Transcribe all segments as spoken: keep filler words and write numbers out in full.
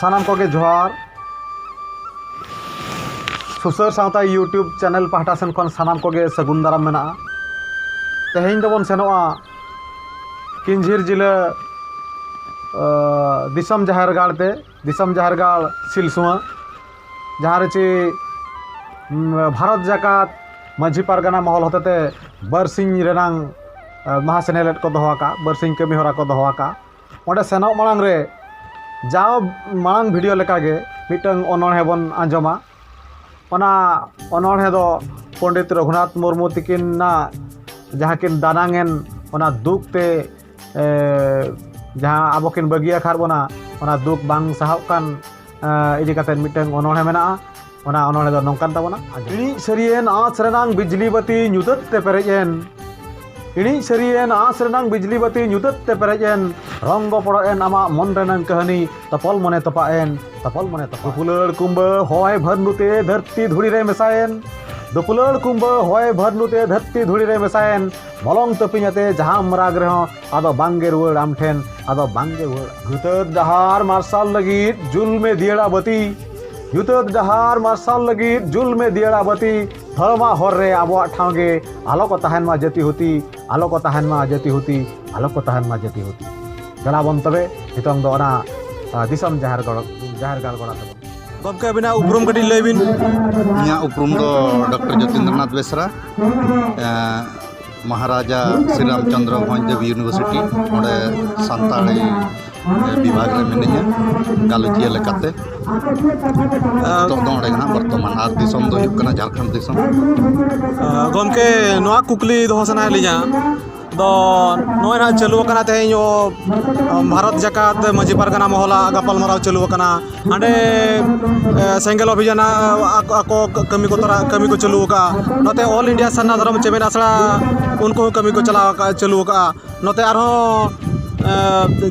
ᱥᱟᱱᱟᱢ ᱠᱚᱜᱮ ᱡᱚᱦᱟᱨ᱾ ᱥᱩᱥᱟᱹᱨ ᱥᱟᱶᱛᱟ YouTube ᱪᱮᱱᱮᱞ ᱯᱟᱦᱴᱟ ᱥᱮᱱ ᱠᱷᱚᱱ ᱥᱟᱱᱟᱢ ᱠᱚᱜᱮ ᱥᱟᱹᱜᱩᱱ ᱫᱟᱨᱟᱢ ᱢᱮᱱᱟᱜᱼᱟ᱾ ᱛᱮᱦᱮᱧ ᱫᱚᱵᱚᱱ ᱥᱮᱱᱚᱜᱼᱟ ᱠᱤᱧᱡᱷᱤᱨ ᱡᱤᱞᱟᱹ, ᱟᱹ, ᱫᱤᱥᱚᱢ ᱡᱟᱦᱮᱨ ᱜᱟᱲ ᱛᱮ, ᱫᱤᱥᱚᱢ ᱡᱟᱦᱮᱨ ᱜᱟᱲ ᱥᱤᱞᱥᱩᱣᱟᱹ, ᱡᱟᱦᱟᱸ ᱨᱮ ᱪᱮ, ᱩᱢ, ᱵᱷᱟᱨᱚᱛ ᱡᱟᱠᱟᱛ ᱢᱟᱹᱡᱷᱤ ᱯᱟᱨᱜᱟᱱᱟ ᱢᱚᱦᱚᱞ ᱦᱚᱛᱮᱛᱮ ᱵᱟᱨᱥᱤᱧ ᱨᱮᱱᱟᱝ, ᱟᱹ, ᱢᱟᱦᱟ ᱥᱮᱱᱮᱞᱮᱫ ᱠᱚ ᱫᱚᱦᱚ ᱟᱠᱟᱫ, ᱵᱟᱨᱥᱤᱧ ᱠᱟᱹᱢᱤ ᱦᱚᱨᱟ ᱠᱚ ᱫᱚᱦᱚ ᱟᱠᱟᱫ᱾ ᱚᱸᱰᱮ ᱥᱮᱱᱚᱜ ᱢᱟᱲᱟᱝ ᱨᱮ ᱡᱟᱣ ᱢᱟᱲᱟᱝ ᱵᱷᱤᱰᱤᱭᱳ ᱞᱮᱠᱟᱜᱮ ᱢᱤᱫᱴᱟᱝ ᱚᱱᱚᱬᱦᱮ ᱵᱚᱱ ᱟᱸᱡᱚᱢᱟ᱾ ᱚᱱᱟ ᱚᱱᱚᱬᱦᱮ ᱫᱚ ᱯᱚᱱᱰᱤᱛ ᱨᱚᱜᱷᱩᱱᱟᱛᱷ ᱢᱩᱨᱢᱩ ᱛᱤᱠᱤᱱᱟᱜ ᱡᱟᱦᱟᱸ ᱠᱤᱱ ᱫᱟᱱᱟᱝ ᱮᱱ ᱚᱱᱟ ᱫᱩᱠ ᱛᱮ, ᱮ, ᱡᱟᱦᱟᱸ ᱟᱵᱚ ᱠᱤᱱ ᱵᱟᱹᱜᱤ ᱟᱠᱟᱫ ᱵᱚᱱᱟ, ᱚᱱᱟ ᱫᱩᱠ ᱵᱟᱝ ᱥᱟᱦᱟᱣᱜ ᱠᱟᱱ, ᱮ, ᱤᱫᱤ ᱠᱟᱛᱮ ᱢᱤᱫᱴᱟᱝ ᱚᱱᱚᱬᱦᱮ ᱢᱮᱱᱟᱜᱼᱟ᱾ ᱚᱱᱟ ᱚᱱᱚᱬᱦᱮ ᱫᱚ ᱱᱚᱝᱠᱟᱱ ᱛᱟᱵᱚᱱᱟ᱾ ᱤᱬᱤᱡ ᱥᱟᱹᱨᱤᱭᱮᱱ ᱟᱸᱥ ᱨᱮᱱᱟᱝ ᱵᱤᱡᱽᱞᱤ ᱵᱟᱹᱛᱤ ᱧᱩᱛᱟᱹᱛ ᱛᱮ ᱯᱮᱨᱮᱡ ᱮᱱ᱾ ᱤᱬᱤᱡ ᱥᱟᱹᱨᱤᱭᱮᱱ ᱟᱸᱥ ᱨᱮᱱᱟᱝ ᱵᱤᱡᱽᱞᱤ ᱵᱟᱹᱛᱤ ᱧᱩᱛᱟᱹᱛ ᱛᱮ ᱯᱮᱨᱮᱡ ᱮᱱ᱾ ᱨᱚᱝᱜᱚ ᱯᱚᱲᱚᱜ ᱮᱱ ᱟᱢᱟᱜ ᱢᱚᱱ ᱨᱮᱱᱟᱝ ᱠᱟᱹᱦᱱᱤ ᱛᱚᱯᱚᱞ ᱢᱚᱱᱮ ᱛᱚᱯᱟᱜ ᱮᱱ, ᱛᱚᱯᱚᱞ ᱢᱚᱱᱮ ᱛᱚᱯᱟᱜ ᱮᱱ᱾ ᱫᱩᱯᱩᱞᱟᱹᱲ ᱠᱩᱢᱵᱟᱹ ᱦᱚᱭ ᱵᱷᱟᱹᱨᱱᱩ ᱛᱮ ᱫᱷᱟᱹᱨᱛᱤ ᱫᱷᱩᱲᱤ ᱨᱮ ᱢᱮᱥᱟᱭᱮᱱ᱾ ᱫᱩᱯᱩᱞᱟᱹᱲ ᱠᱩᱢᱵᱟᱹ ᱦᱚᱭ ᱵᱷᱟᱹᱨᱱᱩ ᱛᱮ ᱫᱷᱟᱹᱨᱛᱤ ᱫᱷᱩᱲᱤ ᱨᱮ ᱢᱮᱥᱟᱭᱮᱱ᱾ ᱢᱚᱞᱚᱝ ᱛᱟᱹᱯᱤᱧ ᱟᱛᱮ ᱡᱟᱦᱟᱸᱢ ᱨᱟᱜᱽ ᱨᱮᱦᱚᱸ ᱟᱫᱚ ᱵᱟᱝᱜᱮ ᱨᱩᱣᱟᱹᱲ ᱟᱢ ᱴᱷᱮᱱ, ᱟᱫᱚ ᱵᱟᱝᱜᱮ ᱨᱩᱣᱟᱹᱲ᱾ ᱧᱩᱛᱟᱹᱛ ᱰᱟᱦᱟᱨ ᱢᱟᱨᱥᱟᱞ ᱞᱟᱹᱜᱤᱫ ᱡᱩᱞ ᱢᱮ ᱫᱤᱭᱟᱹᱲᱟ ᱵᱟᱹᱛᱤ᱾ ᱧᱩᱛᱟᱹᱛ ᱰᱟᱦᱟᱨ ᱢᱟᱨᱥᱟᱞ ᱞᱟᱹᱜᱤᱫ ᱡᱩᱞ ᱢᱮ ᱫᱤᱭᱟᱹᱲᱟ ᱵᱟᱹᱛᱤ᱾ ᱫᱷᱚᱨᱚᱢᱟᱜ ᱦᱚᱨ ᱨᱮ ᱟᱵᱚᱣᱟᱜ ᱴᱷᱟᱶ ᱜᱮ ᱟᱞᱚ ᱠᱚ ᱛᱟᱦᱮᱱ ᱢᱟ ᱡᱟᱹᱛᱤ ᱦᱩᱛᱤ, ᱟᱞᱚ ᱠᱚ ᱛᱟᱦᱮᱱ ᱢᱟ ᱡᱟᱹᱛᱤ ᱦᱩᱛᱤ, ᱟᱞᱚ ᱠᱚ ᱛᱟᱦᱮᱱ ᱢᱟ ᱡᱟᱹᱛᱤ ᱦᱩᱛᱤ᱾ ᱫᱮᱞᱟ ᱵᱚᱱ ᱛᱚᱵᱮ ᱱᱤᱛᱚᱝ ᱫᱚ ᱚᱱᱟ, ᱟ, ᱫᱤᱥᱚᱢ ᱡᱟᱦᱮᱨ ᱜᱚᱲ-, ᱡᱟᱦᱮᱨ ᱜᱟᱲ ᱜᱚᱲᱟ ᱛᱟᱵᱚᱱ᱾ ᱜᱚᱢᱠᱮ, ᱟᱹᱵᱤᱱᱟᱜ ᱩᱯᱨᱩᱢ ᱠᱟᱹᱴᱤᱡ ᱞᱟᱹᱭ ᱵᱤᱱ᱾ ᱤᱧᱟᱹᱜ ᱩᱯᱨᱩᱢ ᱫᱚ ᱰᱚᱠᱴᱚᱨ ᱡᱳᱛᱤᱱᱫᱨᱚᱱᱟᱛᱷ ᱵᱮᱥᱨᱟ, ᱮᱸ, ᱢᱚᱦᱟᱨᱟᱡᱟ ᱥᱨᱤ ᱨᱟᱢᱪᱚᱸᱫᱽᱨᱚ ᱵᱷᱚᱸᱡᱽ ᱫᱮᱵᱽ ᱤᱭᱩᱱᱤᱵᱷᱟᱨᱥᱤᱴᱤ, ᱚᱸᱰᱮ ᱥᱟᱱᱛᱟᱲᱤ, ᱮ, ᱵᱤᱵᱷᱟᱜᱽ ᱨᱮ ᱢᱤᱱᱟᱹᱧᱟ, ᱜᱟᱞᱚᱪᱤᱭᱟᱹ ᱞᱮᱠᱟᱛᱮ᱾ ᱱᱤᱛᱚᱜ ᱫᱚ ᱚᱸᱰᱮ ᱜᱮ ᱱᱟᱦᱟᱜ ᱵᱚᱨᱛᱚᱢᱟᱱ, ᱟᱨ ᱫᱤᱥᱚᱢ ᱫᱚ ᱦᱩᱭᱩᱜ ᱠᱟᱱᱟ ᱡᱷᱟᱲᱠᱷᱚᱸᱰ ᱫᱤᱥᱚᱢ᱾ ᱮ, ᱜᱚᱢᱠᱮ, ᱱᱚᱣᱟ ᱠᱩᱠᱞᱤ ᱫᱚᱦᱚ ᱥᱟᱱᱟᱭᱮᱫ ᱞᱤᱧᱟ, ᱫᱚ ᱱᱚᱜᱼᱚᱭ ᱱᱟᱦᱟᱜ ᱪᱟᱹᱞᱩ ᱟᱠᱟᱱᱟ ᱛᱮᱦᱮᱧ, ᱚ, ᱵᱷᱟᱨᱚᱛ ᱡᱟᱠᱟᱛ ᱢᱟᱹᱡᱷᱤ ᱯᱟᱨᱜᱟᱱᱟ ᱢᱚᱦᱚᱞᱟᱜ ᱜᱟᱯᱟᱞᱢᱟᱨᱟᱣ ᱪᱟᱹᱞᱩ ᱟᱠᱟᱱᱟ᱾ ᱦᱟᱸᱰᱮ, ᱮ, ᱥᱮᱸᱜᱮᱞ ᱚᱵᱷᱤᱡᱟᱱ, ᱟ, ᱟᱠᱚ, ᱟᱠᱚ ᱠᱟᱹᱢᱤ ᱠᱚ ᱛᱚᱨᱟ, ᱠᱟᱹᱢᱤ ᱠᱚ ᱪᱟᱹᱞᱩ ᱟᱠᱟᱫᱼᱟ᱾ ᱱᱚᱛᱮ ᱚᱞ ᱤᱱᱰᱤᱭᱟ ᱥᱟᱨᱱᱟ ᱫᱷᱚᱨᱚᱢ ᱪᱮᱢᱮᱫ ᱟᱥᱲᱟ, ᱩᱱᱠᱩ ᱦᱚᱸ ᱠᱟᱹᱢᱤ ᱠᱚ ᱪᱟᱞᱟᱣ ᱟᱠᱟᱫ, ᱪᱟᱹᱞᱩ ᱟᱠᱟᱫᱼᱟ᱾ ᱱᱚᱛᱮ ᱟᱨᱦᱚᱸ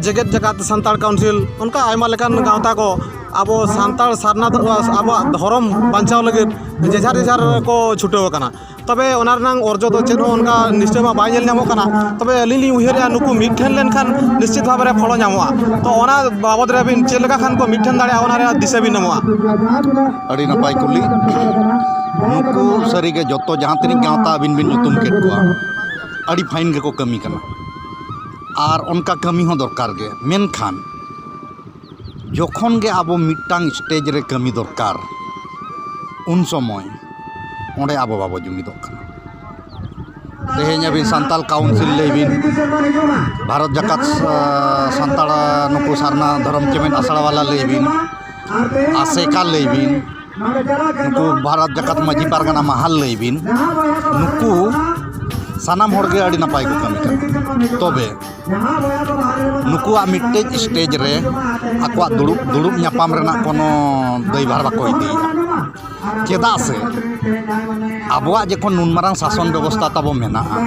ᱡᱮᱜᱮᱛ ᱡᱟᱠᱟᱛ ᱥᱟᱱᱛᱟᱲ ᱠᱟᱣᱩᱱᱥᱤᱞ, ᱚᱱᱠᱟ ᱟᱭᱢᱟ ᱞᱮᱠᱟᱱ ᱜᱟᱶᱛᱟ ᱠᱚ ᱟᱵᱚ ᱥᱟᱱᱛᱟᱲ ᱥᱟᱨᱱᱟ ᱫᱷᱚ-, ᱟᱵᱚᱣᱟᱜ ᱫᱷᱚᱨᱚᱢ ᱵᱟᱧᱪᱟᱣ ᱞᱟᱹᱜᱤᱫ ᱡᱮᱡᱷᱟᱨ ᱡᱮᱡᱷᱟᱨ ᱠᱚ ᱪᱷᱩᱴᱟᱹᱣ ᱟᱠᱟᱱᱟ᱾ ᱛᱚᱵᱮ ᱚᱱᱟ ᱨᱮᱱᱟᱜ ᱚᱨᱡᱚ ᱫᱚ ᱪᱮᱫ ᱦᱚᱸ ᱚᱱᱠᱟ ᱱᱤᱥᱪᱚᱭ ᱢᱟ ᱵᱟᱭ ᱧᱮᱞ ᱧᱟᱢᱚᱜ ᱠᱟᱱᱟ᱾ ᱛᱚᱵᱮ ᱟᱹᱞᱤᱧ ᱞᱤᱧ ᱩᱭᱦᱟᱹᱨᱮᱜᱼᱟ, ᱱᱩᱠᱩ ᱢᱤᱫ ᱴᱷᱮᱱ ᱞᱮᱱᱠᱷᱟᱱ ᱱᱤᱥᱪᱤᱛ ᱵᱷᱟᱵᱮ ᱨᱮ ᱯᱷᱚᱞᱚ ᱧᱟᱢᱚᱜᱼᱟ᱾ ᱛᱚ ᱚᱱᱟ ᱵᱟᱵᱚᱫ ᱨᱮ ᱟᱹᱵᱤᱱ ᱪᱮᱫ ᱞᱮᱠᱟ ᱠᱷᱟᱱ ᱠᱚ ᱢᱤᱫ ᱴᱷᱮᱱ ᱫᱟᱲᱮᱭᱟᱜᱼᱟ, ᱚᱱᱟ ᱨᱮᱭᱟᱜ ᱫᱤᱥᱟᱹ ᱵᱤᱱ ᱮᱢᱚᱜᱼᱟ? ᱟᱹᱰᱤ ᱱᱟᱯᱟᱭ ᱠᱩᱞᱤ᱾ ᱱᱩᱠᱩ ᱥᱟᱹᱨᱤᱜᱮ ᱡᱚᱛᱚ ᱡᱟᱦᱟᱸ ᱛᱤᱱᱟᱹᱜ ᱜᱟᱶᱛᱟ ᱟᱹᱵᱤᱱ ᱵᱤᱱ ᱧᱩᱛᱩᱢ ᱠᱮᱫ ᱠᱚᱣᱟ, ᱟᱹᱰᱤ ᱯᱷᱟᱭᱤᱱ ᱜᱮᱠᱚ ᱠᱟᱹᱢᱤ ᱠᱟᱱᱟ᱾ ᱟᱨ ᱚᱱᱠᱟ ᱠᱟᱹᱢᱤ ᱦᱚᱸ ᱫᱚᱨᱠᱟᱨ ᱜᱮ᱾ ᱢᱮᱱᱠᱷᱟᱱ ᱡᱚᱠᱷᱚᱱ ᱜᱮ ᱟᱵᱚ ᱢᱤᱫᱴᱟᱝ ᱥᱴᱮᱡᱽ ᱨᱮ ᱠᱟᱹᱢᱤ ᱫᱚᱨᱠᱟᱨ, ᱩᱱ ᱥᱚᱢᱚᱭ ᱚᱸᱰᱮ ᱟᱵᱚ ᱵᱟᱵᱚ ᱡᱩᱢᱤᱫᱚᱜ ᱠᱟᱱᱟ᱾ ᱛᱮᱦᱮᱧ ᱟᱹᱵᱤᱱ ᱥᱟᱱᱛᱟᱲ ᱠᱟᱣᱩᱱᱥᱤᱞ ᱞᱟᱹᱭ ᱵᱤᱱ, ᱵᱷᱟᱨᱚᱛ ᱡᱟᱠᱟᱛ, ᱟ, ᱥᱟᱱᱛᱟᱲ, ᱟ, ᱱᱩᱠᱩ ᱥᱟᱨᱱᱟ ᱫᱷᱚᱨᱚᱢ ᱪᱮᱢᱮᱫ ᱟᱥᱲᱟ ᱵᱟᱞᱟ ᱞᱟᱹᱭ ᱵᱤᱱ, ᱟᱥᱮᱠᱟ ᱞᱟᱹᱭ ᱵᱤᱱ, ᱱᱩᱠᱩ ᱵᱷᱟᱨᱚᱛ ᱡᱟᱠᱟᱛ ᱢᱟᱹᱡᱷᱤ ᱯᱟᱨᱜᱟᱱᱟ ᱢᱟᱦᱟᱞ ᱞᱟᱹᱭ ᱵᱤᱱ, ᱱᱩᱠᱩ ᱥᱟᱱᱟᱢ ᱦᱚᱲᱜᱮ ᱟᱹᱰᱤ ᱱᱟᱯᱟᱭ ᱠᱚ ᱠᱟᱹᱢᱤ ᱠᱟᱱᱟ᱾ ᱛᱚᱵᱮ ᱱᱩᱠᱩᱣᱟᱜ ᱢᱤᱫᱴᱮᱡ ᱥᱴᱮᱡᱽ ᱨᱮ ᱟᱠᱚᱣᱟᱜ ᱫᱩᱲᱩᱵ, ᱫᱩᱲᱩᱵ ᱧᱟᱯᱟᱢ ᱨᱮᱱᱟᱜ ᱠᱳᱱᱳ ᱫᱟᱹᱭᱵᱷᱟᱨ ᱵᱟᱠᱚ ᱤᱫᱤᱭᱮᱫᱟ᱾ ᱪᱮᱫᱟᱜ ᱥᱮ ᱟᱵᱚᱣᱟᱜ ᱡᱚᱠᱷᱚᱱ ᱱᱩᱱ ᱢᱟᱨᱟᱝ ᱥᱟᱥᱚᱱ ᱵᱮᱵᱚᱥᱛᱷᱟ ᱛᱟᱵᱚ ᱢᱮᱱᱟᱜᱼᱟ,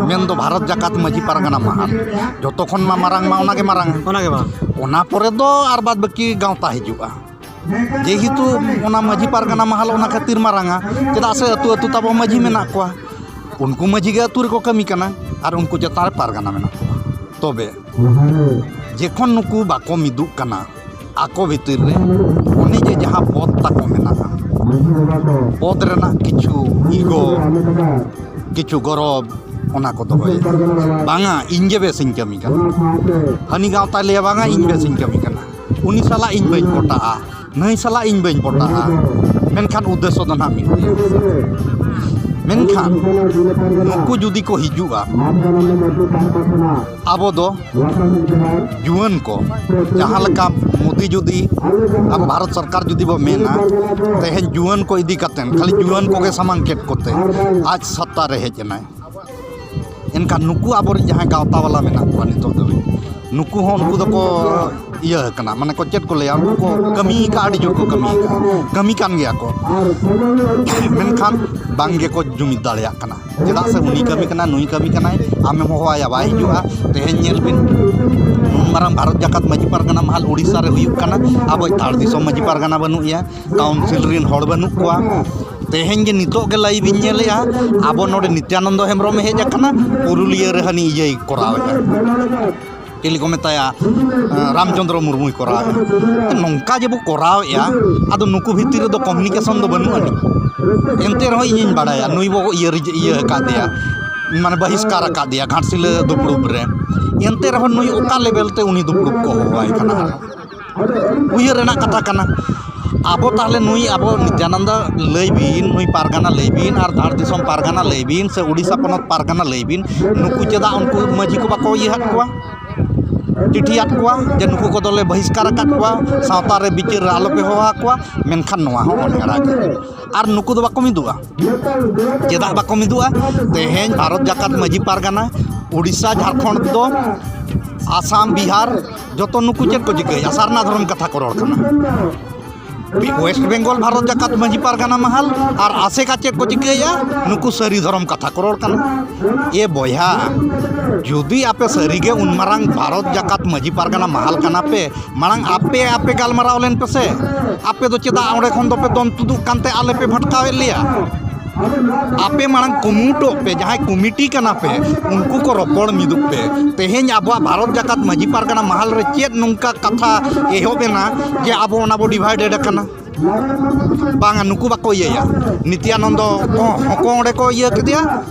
ᱢᱮᱱᱫᱚ ᱵᱷᱟᱨᱚᱛ ᱡᱟᱠᱟᱛ ᱢᱟᱹᱡᱷᱤ ᱯᱟᱨᱜᱟᱱᱟ ᱢᱟᱦᱟᱞ, ᱡᱚᱛᱚ ᱠᱷᱚᱱ ᱢᱟ ᱢᱟᱨᱟᱝ ᱢᱟ ᱚᱱᱟᱜᱮ ᱢᱟᱨᱟᱝ᱾ ᱚᱱᱟᱜᱮ ᱢᱟᱨᱟᱝ᱾ ᱚᱱᱟ ᱯᱚᱨᱮ ᱫᱚ ᱟᱨ ᱵᱟᱫ ᱵᱟᱹᱠᱤ ᱜᱟᱶᱛᱟ ᱦᱤᱡᱩᱜᱼᱟ᱾ ᱡᱮᱦᱮᱛᱩ ᱚᱱᱟ ᱢᱟᱹᱡᱷᱤ ᱯᱟᱨᱜᱟᱱᱟ ᱢᱟᱦᱟᱞ ᱚᱱᱟ ᱠᱷᱟᱹᱛᱤᱨ ᱢᱟᱨᱟᱝᱟ, ᱪᱮᱫᱟᱜ ᱥᱮ ᱟᱹᱛᱩ ᱟᱹᱛᱩ ᱛᱟᱵᱚ ᱢᱟᱹᱡᱷᱤ ᱢᱮᱱᱟᱜ ᱠᱚᱣᱟ, ᱩᱱᱠᱩ ᱢᱟᱹᱡᱷᱤ ᱜᱮ ᱟᱹᱛᱩ ᱨᱮᱠᱚ ᱠᱟᱹᱢᱤ ᱠᱟᱱᱟ ᱟᱨ ᱩᱱᱠᱩ ᱪᱮᱛᱟᱱ ᱨᱮ ᱯᱟᱨᱜᱟᱱᱟ ᱢᱮᱱᱟᱜ ᱠᱚᱣᱟ᱾ ᱛᱚᱵᱮ ᱡᱮᱠᱷᱚᱱ ᱱᱩᱠᱩ ᱵᱟᱠᱚ ᱢᱤᱫᱩᱜ ᱠᱟᱱᱟ ᱟᱠᱚ ᱵᱷᱤᱛᱤᱨ ᱨᱮ, ᱚᱱᱮ ᱡᱮ ᱡᱟᱦᱟᱸ ᱯᱚᱫᱽ ᱛᱟᱠᱚ ᱢᱮᱱᱟᱜᱼᱟ, ᱯᱚᱫᱽ ᱨᱮᱱᱟᱜ ᱠᱤᱪᱷᱩ ᱤᱜᱳ, ᱠᱤᱪᱷᱩ ᱜᱚᱨᱚᱵᱽ, ᱚᱱᱟ ᱠᱚ ᱫᱚᱦᱚᱭᱟ᱾ ᱵᱟᱝᱟ, ᱤᱧ ᱜᱮ ᱵᱮᱥᱤᱧ ᱠᱟᱹᱢᱤ ᱠᱟᱱᱟ᱾ ᱦᱟᱹᱱᱤ ᱜᱟᱶᱛᱟᱭ ᱞᱟᱹᱭᱟ, ᱵᱟᱝᱟ, ᱤᱧ ᱵᱮᱥᱤᱧ ᱠᱟᱹᱢᱤ ᱠᱟᱱᱟ, ᱩᱱᱤ ᱥᱟᱞᱟᱜ ᱤᱧ ᱵᱟᱹᱧ ᱯᱚᱴᱟᱜᱼᱟ, ᱱᱟᱹᱭ ᱥᱟᱞᱟᱜ ᱤᱧ ᱵᱟᱹᱧ ᱯᱚᱴᱟᱜᱼᱟ᱾ ᱢᱮᱱᱠᱷᱟᱱ ᱩᱫᱽᱫᱮᱥᱥᱚ ᱫᱚ ᱱᱟᱦᱟᱜ ᱢᱤᱫ ᱜᱮᱭᱟ᱾ ᱢᱮᱱᱠᱷᱟᱱ ᱱᱩᱠᱩ ᱡᱩᱫᱤ ᱠᱚ ᱦᱤᱡᱩᱜᱼᱟ, ᱟᱵᱚ ᱫᱚ ᱡᱩᱣᱟᱹᱱ ᱠᱚ, ᱡᱟᱦᱟᱸ ᱞᱮᱠᱟ ᱢᱳᱫᱤ ᱡᱩᱫᱤ ᱟᱵᱚ ᱵᱷᱟᱨᱚᱛ ᱥᱚᱨᱠᱟᱨ ᱡᱩᱫᱤ ᱵᱚ ᱢᱮᱱᱟ, ᱛᱮᱦᱮᱧ ᱡᱩᱣᱟᱹᱱ ᱠᱚ ᱤᱫᱤ ᱠᱟᱛᱮᱱ, ᱠᱷᱟᱹᱞᱤ ᱡᱩᱣᱟᱹᱱ ᱠᱚᱜᱮ ᱥᱟᱢᱟᱝ ᱠᱮᱫ ᱠᱚᱛᱮ ᱟᱡ ᱥᱚᱛᱛᱟ ᱨᱮ ᱦᱮᱡ ᱮᱱᱟᱭ, ᱮᱱᱠᱷᱟᱱ ᱱᱩᱠᱩ ᱟᱵᱚᱨᱮᱱ ᱡᱟᱦᱟᱸᱭ ᱜᱟᱶᱛᱟ ᱵᱟᱞᱟ ᱢᱮᱱᱟᱜ ᱠᱚᱣᱟ ᱱᱤᱛᱚᱜ ᱫᱷᱟᱹᱵᱤᱡ, ᱱᱩᱠᱩ ᱦᱚᱸ, ᱩᱱᱠᱩ ᱫᱚᱠᱚ ᱤᱭᱟᱹ ᱠᱟᱱᱟ, ᱢᱟᱱᱮ ᱠᱚ ᱪᱮᱫ ᱠᱚ ᱞᱟᱹᱭᱟ, ᱩᱱᱠᱩ ᱠᱚ ᱠᱟᱹᱢᱤ ᱠᱟᱜᱼᱟ, ᱟᱹᱰᱤ ᱡᱳᱨ ᱠᱚ ᱠᱟᱹᱢᱤ ᱠᱟᱜᱼᱟ, ᱠᱟᱹᱢᱤ ᱠᱟᱱ ᱜᱮᱭᱟ ᱠᱚ, ᱢᱮᱱᱠᱷᱟᱱ ᱵᱟᱝ ᱜᱮᱠᱚ ᱡᱩᱢᱤᱫ ᱫᱟᱲᱮᱭᱟᱜ ᱠᱟᱱᱟ᱾ ᱪᱮᱫᱟᱜ ᱥᱮ ᱩᱱᱤ ᱠᱟᱹᱢᱤ ᱠᱟᱱᱟ, ᱱᱩᱭ ᱠᱟᱹᱢᱤ ᱠᱟᱱᱟᱭ, ᱟᱢᱮᱢ ᱦᱚᱦᱚᱣᱟᱭᱟ, ᱵᱟᱭ ᱦᱤᱡᱩᱜᱼᱟ᱾ ᱛᱮᱦᱮᱧ ᱧᱮᱞ ᱵᱤᱱ, ᱱᱩᱱ ᱢᱟᱨᱟᱝ ᱵᱷᱟᱨᱚᱛ ᱡᱟᱠᱟᱛ ᱢᱟᱹᱡᱷᱤ ᱯᱟᱨᱜᱟᱱᱟ ᱢᱟᱦᱟᱞ ᱩᱲᱤᱥᱥᱟ ᱨᱮ ᱦᱩᱭᱩᱜ ᱠᱟᱱᱟ, ᱟᱵᱚᱭᱤᱡ ᱫᱷᱟᱲ ᱫᱤᱥᱚᱢ ᱢᱟᱹᱡᱷᱤ ᱯᱟᱨᱜᱟᱱᱟ ᱵᱟᱹᱱᱩᱜ ᱮᱭᱟ, ᱠᱟᱣᱩᱱᱥᱤᱞ ᱨᱮᱱ ᱦᱚᱲ ᱵᱟᱹᱱᱩᱜ ᱠᱚᱣᱟ᱾ ᱛᱮᱦᱮᱧ ᱜᱮ ᱱᱤᱛᱚᱜ ᱜᱮ live ᱤᱧ ᱧᱮᱞᱮᱜᱼᱟ, ᱟᱵᱚ ᱱᱚᱰᱮ ᱱᱤᱛᱭᱟᱱᱚᱱᱫᱚ ᱦᱮᱢᱵᱨᱚᱢᱮ ᱦᱮᱡ ᱟᱠᱟᱱᱟ, ᱯᱩᱨᱩᱞᱤᱭᱟᱹ ᱨᱮ ᱦᱟᱹᱱᱤ ᱤᱭᱟᱹᱭ ᱠᱚᱨᱟᱣᱮᱜᱼᱟ, ᱪᱤᱞᱤ ᱠᱚ ᱢᱮᱛᱟᱭᱟ, ᱨᱟᱢᱪᱚᱸᱫᱽᱨᱚ ᱢᱩᱨᱢᱩᱭ ᱠᱚᱨᱟᱣᱮᱜᱼᱟ᱾ ᱱᱚᱝᱠᱟ ᱡᱮ ᱵᱚ ᱠᱚᱨᱟᱣᱮᱜᱼᱟ, ᱟᱫᱚ ᱱᱩᱠᱩ ᱵᱷᱤᱛᱤᱨ ᱨᱮᱫᱚ communication ᱫᱚ ᱵᱟᱹᱱᱩᱜ ᱟᱹᱱᱤᱡ᱾ ᱮᱱᱛᱮ ᱨᱮᱦᱚᱸ ᱤᱧᱤᱧ ᱵᱟᱲᱟᱭᱟ ᱱᱩᱭ ᱵᱚ ᱤᱭᱟᱹ ᱨᱮ-, ᱤᱭᱟᱹ ᱟᱠᱟᱫᱮᱭᱟ, ᱢᱟᱱᱮ ᱵᱟᱦᱤᱥᱠᱟᱨ ᱟᱠᱟᱫᱮᱭᱟ ᱜᱷᱟᱴᱥᱤᱞᱟᱹ ᱫᱩᱯᱲᱩᱵ ᱨᱮ᱾ ᱮᱱᱛᱮ ᱨᱮᱦᱚᱸ ᱱᱩᱭ ᱚᱠᱟ level ᱛᱮ ᱩᱱᱤ ᱫᱩᱯᱲᱩᱵ ᱠᱚ ᱦᱚᱦᱚᱣᱟᱭ ᱠᱟᱱᱟ? ᱩᱭᱦᱟᱹᱨ ᱨᱮᱱᱟᱜ ᱠᱟᱛᱷᱟ ᱠᱟᱱᱟ᱾ ᱟᱵᱚ ᱛᱟᱦᱞᱮ ᱱᱩᱭ ᱟᱵᱚ ᱱᱤᱛᱭᱟᱱᱚᱱᱫᱚ ᱞᱟᱹᱭ ᱵᱤᱱ, ᱱᱩᱭ ᱯᱟᱨᱜᱟᱱᱟ ᱞᱟᱹᱭ ᱵᱤᱱ, ᱟᱨ ᱫᱷᱟᱲ ᱫᱤᱥᱚᱢ ᱯᱟᱨᱜᱟᱱᱟ ᱞᱟᱹᱭ ᱵᱤᱱ, ᱥᱮ ᱩᱲᱤᱥᱥᱟ ᱯᱚᱱᱚᱛ ᱯᱟᱨᱜᱟᱱᱟ ᱞᱟᱹᱭ ᱵᱤᱱ, ᱱᱩᱠᱩ ᱪᱮᱫᱟᱜ ᱩᱱᱠᱩ ᱢᱟᱹᱡᱷᱤ ᱠᱚ ᱵᱟᱠᱚ ᱤᱭᱟᱹ ᱟᱫ ᱠᱚᱣᱟ, ᱪᱤᱴᱷᱤ ᱟᱫ ᱠᱚᱣᱟ ᱡᱮ ᱱᱩᱠᱩ ᱠᱚᱫᱚᱞᱮ ᱵᱟᱦᱤᱥᱠᱟᱨ ᱟᱠᱟᱫ ᱠᱚᱣᱟ, ᱥᱟᱶᱛᱟ ᱨᱮ ᱵᱤᱪᱟᱹᱨ ᱨᱮ ᱟᱞᱚᱯᱮ ᱦᱚᱦᱚ ᱟᱠᱚᱣᱟ? ᱢᱮᱱᱠᱷᱟᱱ ᱱᱚᱣᱟ ᱦᱚᱸ ᱚᱱᱮ ᱟᱲᱟᱜ ᱜᱮ᱾ ᱟᱨ ᱱᱩᱠᱩ ᱫᱚ ᱵᱟᱠᱚ ᱢᱤᱫᱚᱜᱼᱟ᱾ ᱪᱮᱫᱟᱜ ᱵᱟᱠᱚ ᱢᱤᱫᱚᱜᱼᱟ? ᱛᱮᱦᱮᱧ ᱵᱷᱟᱨᱚᱛ ᱡᱟᱠᱟᱛ ᱢᱟᱹᱡᱷᱤ ᱯᱟᱨᱜᱟᱱᱟ, ᱩᱲᱤᱥᱥᱟ, ᱡᱷᱟᱲᱠᱷᱚᱸᱰ ᱫᱚ, ᱟᱥᱟᱢ, ᱵᱤᱦᱟᱨ, ᱡᱚᱛᱚ ᱱᱩᱠᱩ ᱪᱮᱫ ᱠᱚ ᱪᱤᱠᱟᱹᱭᱟ? ᱥᱟᱨᱱᱟ ᱫᱷᱚᱨᱚᱢ ᱠᱟᱛᱷᱟ ᱠᱚ ᱨᱚᱲ ᱠᱟᱱᱟ᱾ ᱵᱤ-, ᱳᱭᱮᱥᱴ ᱵᱮᱝᱜᱚᱞ ᱵᱷᱟᱨᱚᱛ ᱡᱟᱠᱟᱛ ᱢᱟᱹᱡᱷᱤ ᱯᱟᱨᱜᱟᱱᱟ ᱢᱟᱦᱟᱞ ᱟᱨ ᱟᱥᱮᱠᱟ ᱪᱮᱫ ᱠᱚ ᱪᱤᱠᱟᱹᱭᱟ? ᱱᱩᱠᱩ ᱥᱟᱹᱨᱤ ᱫᱷᱚᱨᱚᱢ ᱠᱟᱛᱷᱟ ᱠᱚ ᱨᱚᱲ ᱠᱟᱱᱟ᱾ ᱮ ᱵᱚᱭᱦᱟ, ᱡᱩᱫᱤ ᱟᱯᱮ ᱥᱟᱹᱨᱤᱜᱮ ᱩᱱ ᱢᱟᱨᱟᱝ ᱵᱷᱟᱨᱚᱛ ᱡᱟᱠᱟᱛ ᱢᱟᱹᱡᱷᱤ ᱯᱟᱨᱜᱟᱱᱟ ᱢᱟᱦᱟᱞ ᱠᱟᱱᱟ ᱯᱮ, ᱢᱟᱲᱟᱝ ᱟᱯᱮ, ᱟᱯᱮ ᱜᱟᱞᱢᱟᱨᱟᱣ ᱞᱮᱱ ᱯᱮᱥᱮ᱾ ᱟᱯᱮ ᱫᱚ ᱪᱮᱫᱟᱜ ᱚᱸᱰᱮ ᱠᱷᱚᱱ ᱫᱚᱯᱮ ᱫᱚᱱ ᱛᱩᱫᱩᱜ ᱠᱟᱱᱛᱮ ᱟᱞᱮ ᱯᱮ ᱵᱷᱟᱴᱠᱟᱣᱮᱫ ᱞᱮᱭᱟ? ᱟᱯᱮ ᱢᱟᱲᱟᱝ ᱠᱩᱢᱩᱴᱚᱜ ᱯᱮ, ᱡᱟᱦᱟᱸᱭ ᱠᱚᱢᱤᱴᱤ ᱠᱟᱱᱟ ᱯᱮ, ᱩᱱᱠᱩ ᱠᱚ ᱨᱚᱯᱚᱲ ᱢᱤᱫᱚᱜ ᱯᱮ᱾ ᱛᱮᱦᱮᱧ ᱟᱵᱚᱣᱟᱜ ᱵᱷᱟᱨᱚᱛ ᱡᱟᱠᱟᱛ ᱢᱟᱹᱡᱷᱤ ᱯᱟᱨᱜᱟᱱᱟ ᱢᱟᱦᱟᱞ ᱨᱮ ᱪᱮᱫ ᱱᱚᱝᱠᱟ ᱠᱟᱛᱷᱟ ᱮᱦᱚᱵ ᱮᱱᱟ ᱡᱮ ᱟᱵᱚ ᱚᱱᱟ ᱵᱚ divided ᱟᱠᱟᱱᱟ? ᱵᱟᱝᱟ, ᱱᱩᱠᱩ ᱵᱟᱠᱚ ᱤᱭᱟᱹᱭᱟ᱾ ᱱᱤᱛᱭᱟᱱᱚᱱᱫᱚ ᱠᱚ-, ᱦᱚᱸᱠᱚ ᱚᱸᱰᱮ ᱠᱚ ᱤᱭᱟᱹ ᱠᱮᱫᱮᱭᱟ,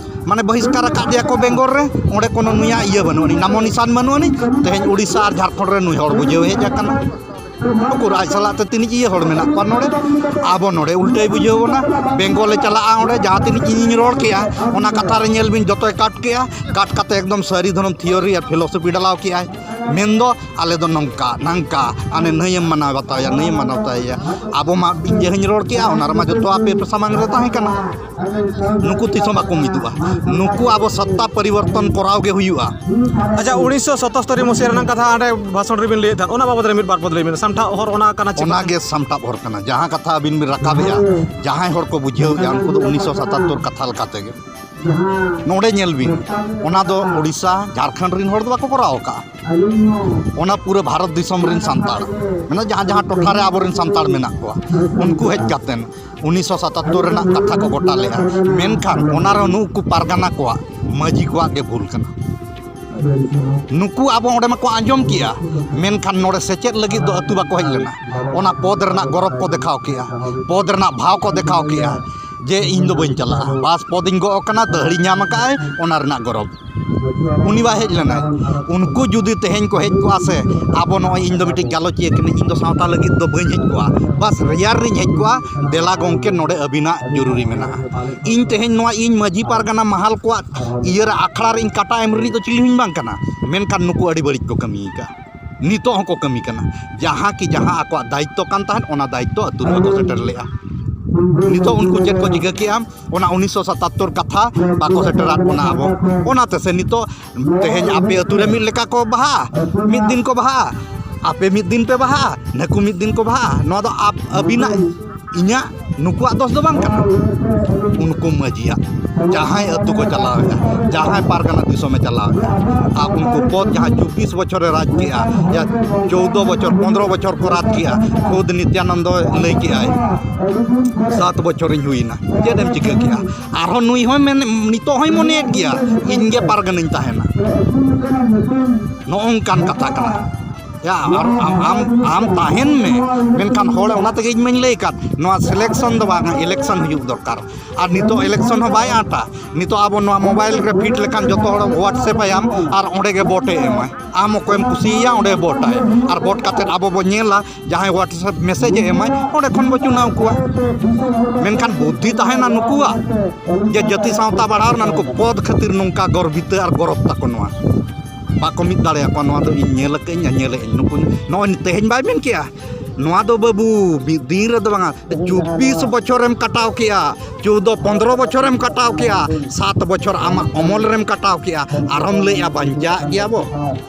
ᱢᱟᱱᱮ ᱵᱚᱦᱤᱥᱠᱟᱨ ᱟᱠᱟᱫ ᱫᱮᱭᱟ ᱠᱚ ᱵᱮᱝᱜᱚᱞ ᱨᱮ, ᱚᱸᱰᱮ ᱠᱳᱱᱳ ᱱᱩᱭᱟᱜ ᱤᱭᱟᱹ ᱵᱟᱹᱱᱩᱜ ᱟᱹᱱᱤᱡ, ᱱᱟᱢᱚ ᱱᱤᱥᱟᱱ ᱵᱟᱹᱱᱩᱜ ᱟᱹᱱᱤᱡ᱾ ᱛᱮᱦᱮᱧ ᱩᱲᱤᱥᱥᱟ ᱟᱨ ᱡᱷᱟᱲᱠᱷᱚᱸᱰ ᱨᱮ ᱱᱩᱭ ᱦᱚᱲ ᱵᱩᱡᱷᱟᱹᱣ ᱦᱮᱡ ᱟᱠᱟᱱᱟ᱾ ᱩᱠᱩᱨ ᱟᱡ ᱥᱟᱞᱟᱜ ᱛᱮ ᱛᱤᱱᱤᱡ ᱤᱭᱟᱹ ᱦᱚᱲ ᱢᱮᱱᱟᱜ ᱠᱚᱣᱟ ᱱᱚᱰᱮ? ᱟᱵᱚ ᱱᱚᱰᱮ ᱩᱞᱴᱟᱹᱭ ᱵᱩᱡᱷᱟᱹᱣ ᱵᱚᱱᱟ᱾ ᱵᱮᱝᱜᱚᱞ ᱮ ᱪᱟᱞᱟᱜᱼᱟ, ᱚᱸᱰᱮ ᱡᱟᱦᱟᱸ ᱛᱤᱱᱤᱡ ᱤᱧᱤᱧ ᱨᱚᱲ ᱠᱮᱜᱼᱟ, ᱚᱱᱟ ᱠᱟᱛᱷᱟ ᱨᱮ ᱧᱮᱞ ᱵᱤᱱ ᱡᱚᱛᱚᱭ ᱠᱟᱴ ᱠᱮᱜᱼᱟ᱾ ᱠᱟᱴ ᱠᱟᱛᱮ ᱮᱠᱫᱚᱢ ᱥᱟᱹᱨᱤ ᱫᱷᱚᱨᱚᱢ theory ᱟᱨ philosophy ᱰᱟᱞᱟᱣ ᱠᱮᱜᱼᱟᱭ᱾ ᱢᱮᱱᱫᱚ ᱟᱞᱮ ᱫᱚ ᱱᱚᱝᱠᱟ ᱱᱟᱝᱠᱟ, ᱟᱱᱮ ᱱᱟᱹᱭᱮᱢ ᱢᱟᱱᱟᱣ ᱵᱟᱛᱟᱣᱮᱭᱟ, ᱱᱟᱹᱭᱮᱢ ᱢᱟᱱᱟᱣ ᱵᱟᱛᱟᱣᱮᱭᱟ᱾ ᱟᱵᱚ ᱢᱟ ᱤᱧ ᱡᱟᱦᱟᱸᱧ ᱨᱚᱲ ᱠᱮᱜᱼᱟ, ᱚᱱᱟ ᱨᱮᱢᱟ ᱡᱚᱛᱚ ᱟᱯᱮ ᱥᱟᱢᱟᱝ ᱨᱮ ᱛᱟᱦᱮᱸ ᱠᱟᱱᱟ᱾ ᱱᱩᱠᱩ ᱛᱤᱥ ᱦᱚᱸ ᱵᱟᱠᱚ ᱢᱤᱫᱚᱜᱼᱟ᱾ ᱱᱩᱠᱩ ᱟᱵᱚ ᱥᱚᱛᱛᱟ ᱯᱚᱨᱤᱵᱚᱨᱛᱚᱱ ᱠᱚᱨᱟᱣ ᱜᱮ ᱦᱩᱭᱩᱜᱼᱟ᱾ ᱟᱪᱪᱷᱟ, ᱩᱱᱤᱥᱥᱚ ᱥᱟᱛᱟᱛᱛᱳᱨ ᱢᱩᱪᱟᱹᱫ ᱨᱮᱱᱟᱜ ᱠᱟᱛᱷᱟ ᱚᱸᱰᱮ ᱵᱷᱟᱥᱚᱱ ᱨᱮᱵᱤᱱ ᱞᱟᱹᱭᱮᱫ ᱛᱟᱦᱮᱸᱫ, ᱚᱱᱟ ᱵᱟᱵᱚᱫ ᱨᱮ ᱢᱤᱫ ᱵᱟᱨ ᱯᱚᱫ ᱞᱟᱹᱭ ᱵᱤᱱ᱾ ᱥᱟᱢᱴᱟᱣ ᱦᱚᱨ ᱚᱱᱟ ᱠᱟᱱᱟ ᱪᱮ? ᱚᱱᱟ ᱜᱮ ᱥᱟᱢᱴᱟᱣ ᱦᱚᱨ ᱠᱟᱱᱟ᱾ ᱡᱟᱦᱟᱸ ᱠᱟᱛᱷᱟ ᱟᱹᱵᱤᱱ ᱵᱤᱱ ᱨᱟᱠᱟᱵᱮᱜᱼᱟ, ᱡᱟᱦᱟᱸᱭ ᱦᱚᱲ ᱠᱚ ᱵᱩᱡᱷᱟᱹᱣᱮᱜᱼᱟ, ᱩᱱᱠᱩ ᱫᱚ ᱩᱱᱤᱥᱥᱚ ᱥᱟᱛᱟᱛᱛᱳᱨ ᱠᱟᱛᱷᱟ ᱞᱮᱠᱟ ᱛᱮᱜᱮ᱾ ᱱᱚᱰᱮ ᱧᱮᱞ ᱵᱤᱱ, ᱚᱱᱟ ᱫᱚ ᱳᱰᱤᱥᱟ, ᱡᱷᱟᱲᱠᱷᱚᱸᱰ ᱨᱤᱱ ᱦᱚᱲ ᱫᱚ ᱵᱟᱠᱚ ᱠᱚᱨᱟᱣ ᱟᱠᱟᱫᱼᱟ᱾ ᱚᱱᱟ ᱯᱩᱨᱟᱹ ᱵᱷᱟᱨᱚᱛ ᱫᱤᱥᱚᱢ ᱨᱤᱱ ᱥᱟᱱᱛᱟᱲ, ᱢᱟᱱᱮ ᱡᱟᱦᱟᱸ ᱡᱟᱦᱟᱸ ᱴᱚᱴᱷᱟ ᱨᱮ ᱟᱵᱚᱨᱮᱱ ᱥᱟᱱᱛᱟᱲ ᱢᱮᱱᱟᱜ ᱠᱚᱣᱟ, ᱩᱱᱠᱩ ᱦᱮᱡ ᱠᱟᱛᱮᱱ ᱩᱱᱤᱥᱥᱚ ᱥᱟᱛᱟᱛᱛᱳᱨ ᱨᱮᱱᱟᱜ ᱠᱟᱛᱷᱟ ᱠᱚ ᱜᱚᱴᱟ ᱞᱮᱫᱼᱟ᱾ ᱢᱮᱱᱠᱷᱟᱱ ᱚᱱᱟ ᱨᱮᱦᱚᱸ ᱱᱩᱠᱩ ᱯᱟᱨᱜᱟᱱᱟ ᱠᱚᱣᱟᱜ, ᱢᱟᱹᱡᱷᱤ ᱠᱚᱣᱟᱜ ᱜᱮ ᱵᱷᱩᱞ ᱠᱟᱱᱟ᱾ ᱱᱩᱠᱩ ᱟᱵᱚ ᱚᱸᱰᱮ ᱢᱟᱠᱚ ᱟᱸᱡᱚᱢ ᱠᱮᱜᱼᱟ, ᱢᱮᱱᱠᱷᱟᱱ ᱱᱚᱰᱮ ᱥᱮᱪᱮᱫ ᱞᱟᱹᱜᱤᱫ ᱫᱚ ᱟᱹᱛᱩ ᱵᱟᱠᱚ ᱦᱮᱡ ᱞᱮᱱᱟ᱾ ᱚᱱᱟ ᱯᱚᱫᱽ ᱨᱮᱱᱟᱜ ᱜᱚᱨᱚᱵᱽ ᱠᱚ ᱫᱮᱠᱷᱟᱣ ᱠᱮᱜᱼᱟ, ᱯᱚᱫᱽ ᱨᱮᱱᱟᱜ ᱵᱷᱟᱣ ᱠᱚ ᱫᱮᱠᱷᱟᱣ ᱠᱮᱜᱼᱟ ᱡᱮ ᱤᱧ ᱫᱚ ᱵᱟᱹᱧ ᱪᱟᱞᱟᱜᱼᱟ, ᱵᱟᱥ ᱯᱚᱫᱽ ᱤᱧ ᱜᱚᱜ ᱟᱠᱟᱱᱟ, ᱫᱟᱹᱦᱲᱤ ᱧᱟᱢ ᱟᱠᱟᱫᱼᱟᱭ, ᱚᱱᱟ ᱨᱮᱱᱟᱜ ᱜᱚᱨᱚᱵᱽ᱾ ᱩᱱᱤ ᱵᱟᱭ ᱦᱮᱡ ᱞᱮᱱᱟᱭ᱾ ᱩᱱᱠᱩ ᱡᱩᱫᱤ ᱛᱮᱦᱮᱧ ᱠᱚ ᱦᱮᱡ ᱠᱚᱜᱼᱟ ᱥᱮ, ᱟᱵᱚ ᱱᱚᱜᱼᱚᱭ ᱤᱧ ᱫᱚ ᱢᱤᱫᱴᱤᱡ ᱜᱟᱞᱚᱪᱤᱭᱟᱹ ᱠᱟᱹᱱᱟᱹᱧ, ᱤᱧ ᱫᱚ ᱥᱟᱶᱛᱟ ᱞᱟᱹᱜᱤᱫ ᱫᱚ ᱵᱟᱹᱧ ᱦᱮᱡ ᱠᱚᱜᱼᱟ, ᱵᱟᱥ ᱨᱮᱭᱟᱲ ᱨᱤᱧ ᱦᱮᱡ ᱠᱚᱜᱼᱟ, ᱫᱮᱞᱟ ᱜᱚᱢᱠᱮ ᱱᱚᱰᱮ ᱟᱹᱵᱤᱱᱟᱜ ᱡᱚᱨᱩᱨᱤ ᱢᱮᱱᱟᱜᱼᱟ᱾ ᱤᱧ ᱛᱮᱦᱮᱧ ᱱᱚᱣᱟ ᱤᱧ ᱢᱟᱹᱡᱷᱤ ᱯᱟᱨᱜᱟᱱᱟ ᱢᱟᱦᱟᱞ ᱠᱚᱣᱟᱜ ᱤᱭᱟᱹ ᱨᱮ ᱟᱠᱷᱲᱟ ᱨᱮ ᱤᱧ ᱠᱟᱴᱟ ᱮᱢ ᱨᱤᱱᱤᱡ ᱫᱚ ᱪᱤᱞᱤ ᱦᱚᱸᱧ ᱵᱟᱝ ᱠᱟᱱᱟ, ᱢᱮᱱᱠᱷᱟᱱ ᱱᱩᱠᱩ ᱟᱹᱰᱤ ᱵᱟᱹᱲᱤᱡ ᱠᱚ ᱠᱟᱹᱢᱤ ᱟᱠᱟᱫᱼᱟ᱾ ᱱᱤᱛᱚᱜ ᱦᱚᱸᱠᱚ ᱠᱟᱹᱢᱤ ᱠᱟᱱᱟ᱾ ᱡᱟᱦᱟᱸ ᱠᱤ ᱡᱟᱦᱟᱸ ᱟᱠᱚᱣᱟᱜ ᱫᱟᱭᱤᱛᱛᱚ ᱠᱟᱱ ᱛᱟᱦᱮᱸᱫ, ᱚᱱᱟ ᱫᱟᱭᱤᱛᱛᱚ ᱟᱹᱛᱩ ᱨᱮ ᱵᱟᱠᱚ ᱥᱮᱴᱮᱨ ᱞᱮᱫᱼᱟ᱾ ᱱᱤᱛᱚᱜ ᱩᱱᱠᱩ ᱪᱮᱫ ᱠᱚ ᱪᱤᱠᱟᱹ ᱠᱮᱜᱼᱟ, ᱚᱱᱟ ᱩᱱᱤᱥᱥᱚ ᱥᱟᱛᱟᱛᱛᱳᱨ ᱠᱟᱛᱷᱟ ᱵᱟᱠᱚ ᱥᱮᱴᱮᱨᱟᱫ ᱵᱚᱱᱟ ᱟᱵᱚ᱾ ᱚᱱᱟᱛᱮ ᱥᱮ ᱱᱤᱛᱚᱜ ᱛᱮᱦᱮᱧ ᱟᱯᱮ ᱟᱹᱛᱩ ᱨᱮ ᱢᱤᱫ ᱞᱮᱠᱟ ᱠᱚ ᱵᱟᱦᱟᱜᱼᱟ, ᱢᱤᱫ ᱫᱤᱱ ᱠᱚ ᱵᱟᱦᱟᱜᱼᱟ, ᱟᱯᱮ ᱢᱤᱫ ᱫᱤᱱ ᱯᱮ ᱵᱟᱦᱟᱜᱼᱟ, ᱱᱟᱹᱠᱩ ᱢᱤᱫ ᱫᱤᱱ ᱠᱚ ᱵᱟᱦᱟᱜᱼᱟ᱾ ᱱᱚᱣᱟ ᱫᱚ ᱟᱯ-, ᱟᱹᱵᱤᱱᱟᱜ, ᱤᱧᱟᱹᱜ, ᱱᱩᱠᱩᱣᱟᱜ ᱫᱚᱥ ᱫᱚ ᱵᱟᱝ ᱠᱟᱱᱟ᱾ ᱩᱱᱠᱩ ᱢᱟᱹᱡᱷᱤᱭᱟᱜ, ᱡᱟᱦᱟᱸᱭ ᱟᱹᱛᱩ ᱠᱚ ᱪᱟᱞᱟᱣᱮᱫᱼᱟ, ᱡᱟᱦᱟᱸᱭ ᱯᱟᱨᱜᱟᱱᱟ ᱫᱤᱥᱚᱢᱮ ᱪᱟᱞᱟᱣᱮᱫᱼᱟ, ᱟᱨ ᱩᱱᱠᱩ ᱯᱚᱫᱽ ᱡᱟᱦᱟᱸ ᱪᱚᱵᱵᱤᱥ ᱵᱚᱪᱷᱚᱨᱮ ᱨᱟᱡᱽ ᱠᱮᱜᱼᱟ, ᱭᱟ ᱪᱳᱣᱫᱚ ᱵᱚᱪᱷᱚᱨ, ᱯᱚᱱᱫᱽᱨᱚ ᱵᱚᱪᱷᱚᱨ ᱠᱚ ᱨᱟᱡᱽ ᱠᱮᱜᱼᱟ, ᱠᱷᱩᱫ ᱱᱤᱛᱭᱟᱱᱚᱱᱫᱚ ᱞᱟᱹᱭ ᱠᱮᱜᱼᱟᱭ, ᱥᱟᱛ ᱵᱚᱪᱷᱚᱨᱤᱧ ᱦᱩᱭᱱᱟ, ᱪᱮᱫ ᱮᱢ ᱪᱤᱠᱟᱹ ᱠᱮᱜᱼᱟ? ᱟᱨᱦᱚᱸ ᱱᱩᱭ ᱦᱚᱸᱭ ᱢᱮᱱ, ᱱᱤᱛᱚᱜ ᱦᱚᱸᱭ ᱢᱚᱱᱮᱭᱮᱫ ᱜᱮᱭᱟ ᱤᱧ ᱜᱮ ᱯᱟᱨᱜᱟᱱᱟᱧ ᱛᱟᱦᱮᱱᱟ᱾ ᱱᱚᱜᱼᱚ ᱱᱚᱝᱠᱟᱱ ᱠᱟᱛᱷᱟ ᱠᱟᱱᱟ᱾ ᱭᱟ, ᱟᱨ ᱟᱢ, ᱟᱢ, ᱟᱢ ᱛᱟᱦᱮᱱ ᱢᱮ, ᱢᱮᱱᱠᱷᱟᱱ ᱦᱚᱲ, ᱚᱱᱟ ᱛᱮᱜᱮ ᱤᱧ ᱢᱟᱧ ᱞᱟᱹᱭ ᱟᱠᱟᱫ, ᱱᱚᱣᱟ selection ᱫᱚ ᱵᱟᱝ, election ᱦᱩᱭᱩᱜ ᱫᱚᱨᱠᱟᱨ᱾ ᱟᱨ ᱱᱤᱛᱚᱜ election ᱦᱚᱸ ᱵᱟᱭ ᱟᱸᱴᱟ᱾ ᱱᱤᱛᱚᱜ ᱟᱵᱚ ᱱᱚᱣᱟ mobile ᱨᱮ fit ᱞᱮᱠᱷᱟᱱ ᱡᱚᱛᱚ ᱦᱚᱲ WhatsApp ᱟᱭᱟᱢ ᱟᱨ ᱚᱸᱰᱮ ᱜᱮ vote ᱮ ᱮᱢᱟᱭ᱾ ᱟᱢ ᱚᱠᱚᱭᱮᱢ ᱠᱩᱥᱤᱭᱟᱭᱟ, ᱚᱸᱰᱮ vote ᱟᱭ᱾ ᱟᱨ vote ᱠᱟᱛᱮᱫ ᱟᱵᱚ ᱵᱚ ᱧᱮᱞᱟ, ᱡᱟᱦᱟᱸᱭ WhatsApp message ᱮ ᱮᱢᱟᱭ, ᱚᱸᱰᱮ ᱠᱷᱚᱱ ᱵᱚ ᱪᱩᱱᱟᱣ ᱠᱚᱣᱟ᱾ ᱢᱮᱱᱠᱷᱟᱱ ᱵᱩᱫᱽᱫᱷᱤ ᱛᱟᱦᱮᱱᱟ ᱱᱩᱠᱩᱣᱟᱜ, ᱡᱮ ᱡᱟᱹᱛᱤ ᱥᱟᱶᱛᱟ ᱵᱟᱲᱦᱟᱣ ᱨᱮᱱᱟᱜ ᱱᱩᱠᱩ ᱯᱚᱫᱽ ᱠᱷᱟᱹᱛᱤᱨ ᱱᱚᱝᱠᱟ ᱜᱚᱨᱵᱤᱛᱟᱹ ᱟᱨ ᱜᱚᱨᱚᱵᱽ ᱛᱟᱠᱚ ᱱᱚᱣᱟ᱾ ᱵᱟᱠᱚ ᱢᱤᱫ ᱫᱟᱲᱮᱭᱟᱠᱚᱣᱟ᱾ ᱱᱚᱣᱟ ᱫᱚ ᱤᱧ ᱧᱮᱞ ᱟᱠᱟᱫᱟᱹᱧ ᱟᱨ ᱧᱮᱞᱮᱫ ᱟᱹᱧ᱾ ᱱᱩᱠᱩ ᱱᱚᱜᱼᱚᱭ ᱛᱮᱦᱮᱧ ᱵᱟᱭ ᱢᱮᱱ ᱠᱮᱜᱼᱟ, ᱱᱚᱣᱟ ᱫᱚ ᱵᱟᱹᱵᱩ ᱢᱤᱫ ᱫᱤᱱ ᱨᱮᱫᱚ ᱵᱟᱝᱟ, ᱪᱚᱵᱵᱤᱥ ᱵᱚᱪᱷᱚᱨᱮᱢ ᱠᱟᱴᱟᱣ ᱠᱮᱜᱼᱟ, ᱪᱳᱫᱚ ᱯᱚᱱᱫᱽᱨᱚ ᱵᱚᱪᱷᱚᱨᱮᱢ ᱠᱟᱴᱟᱣ ᱠᱮᱜᱼᱟ, ᱥᱟᱛ ᱵᱚᱪᱷᱚᱨ ᱟᱢᱟᱜ ᱚᱢᱚᱞ ᱨᱮᱢ ᱠᱟᱴᱟᱣ ᱠᱮᱜᱼᱟ, ᱟᱨᱦᱚᱢ ᱞᱟᱹᱭᱮᱜᱼᱟ ᱵᱟᱧᱪᱟᱜ ᱜᱮᱭᱟ ᱵᱚ᱾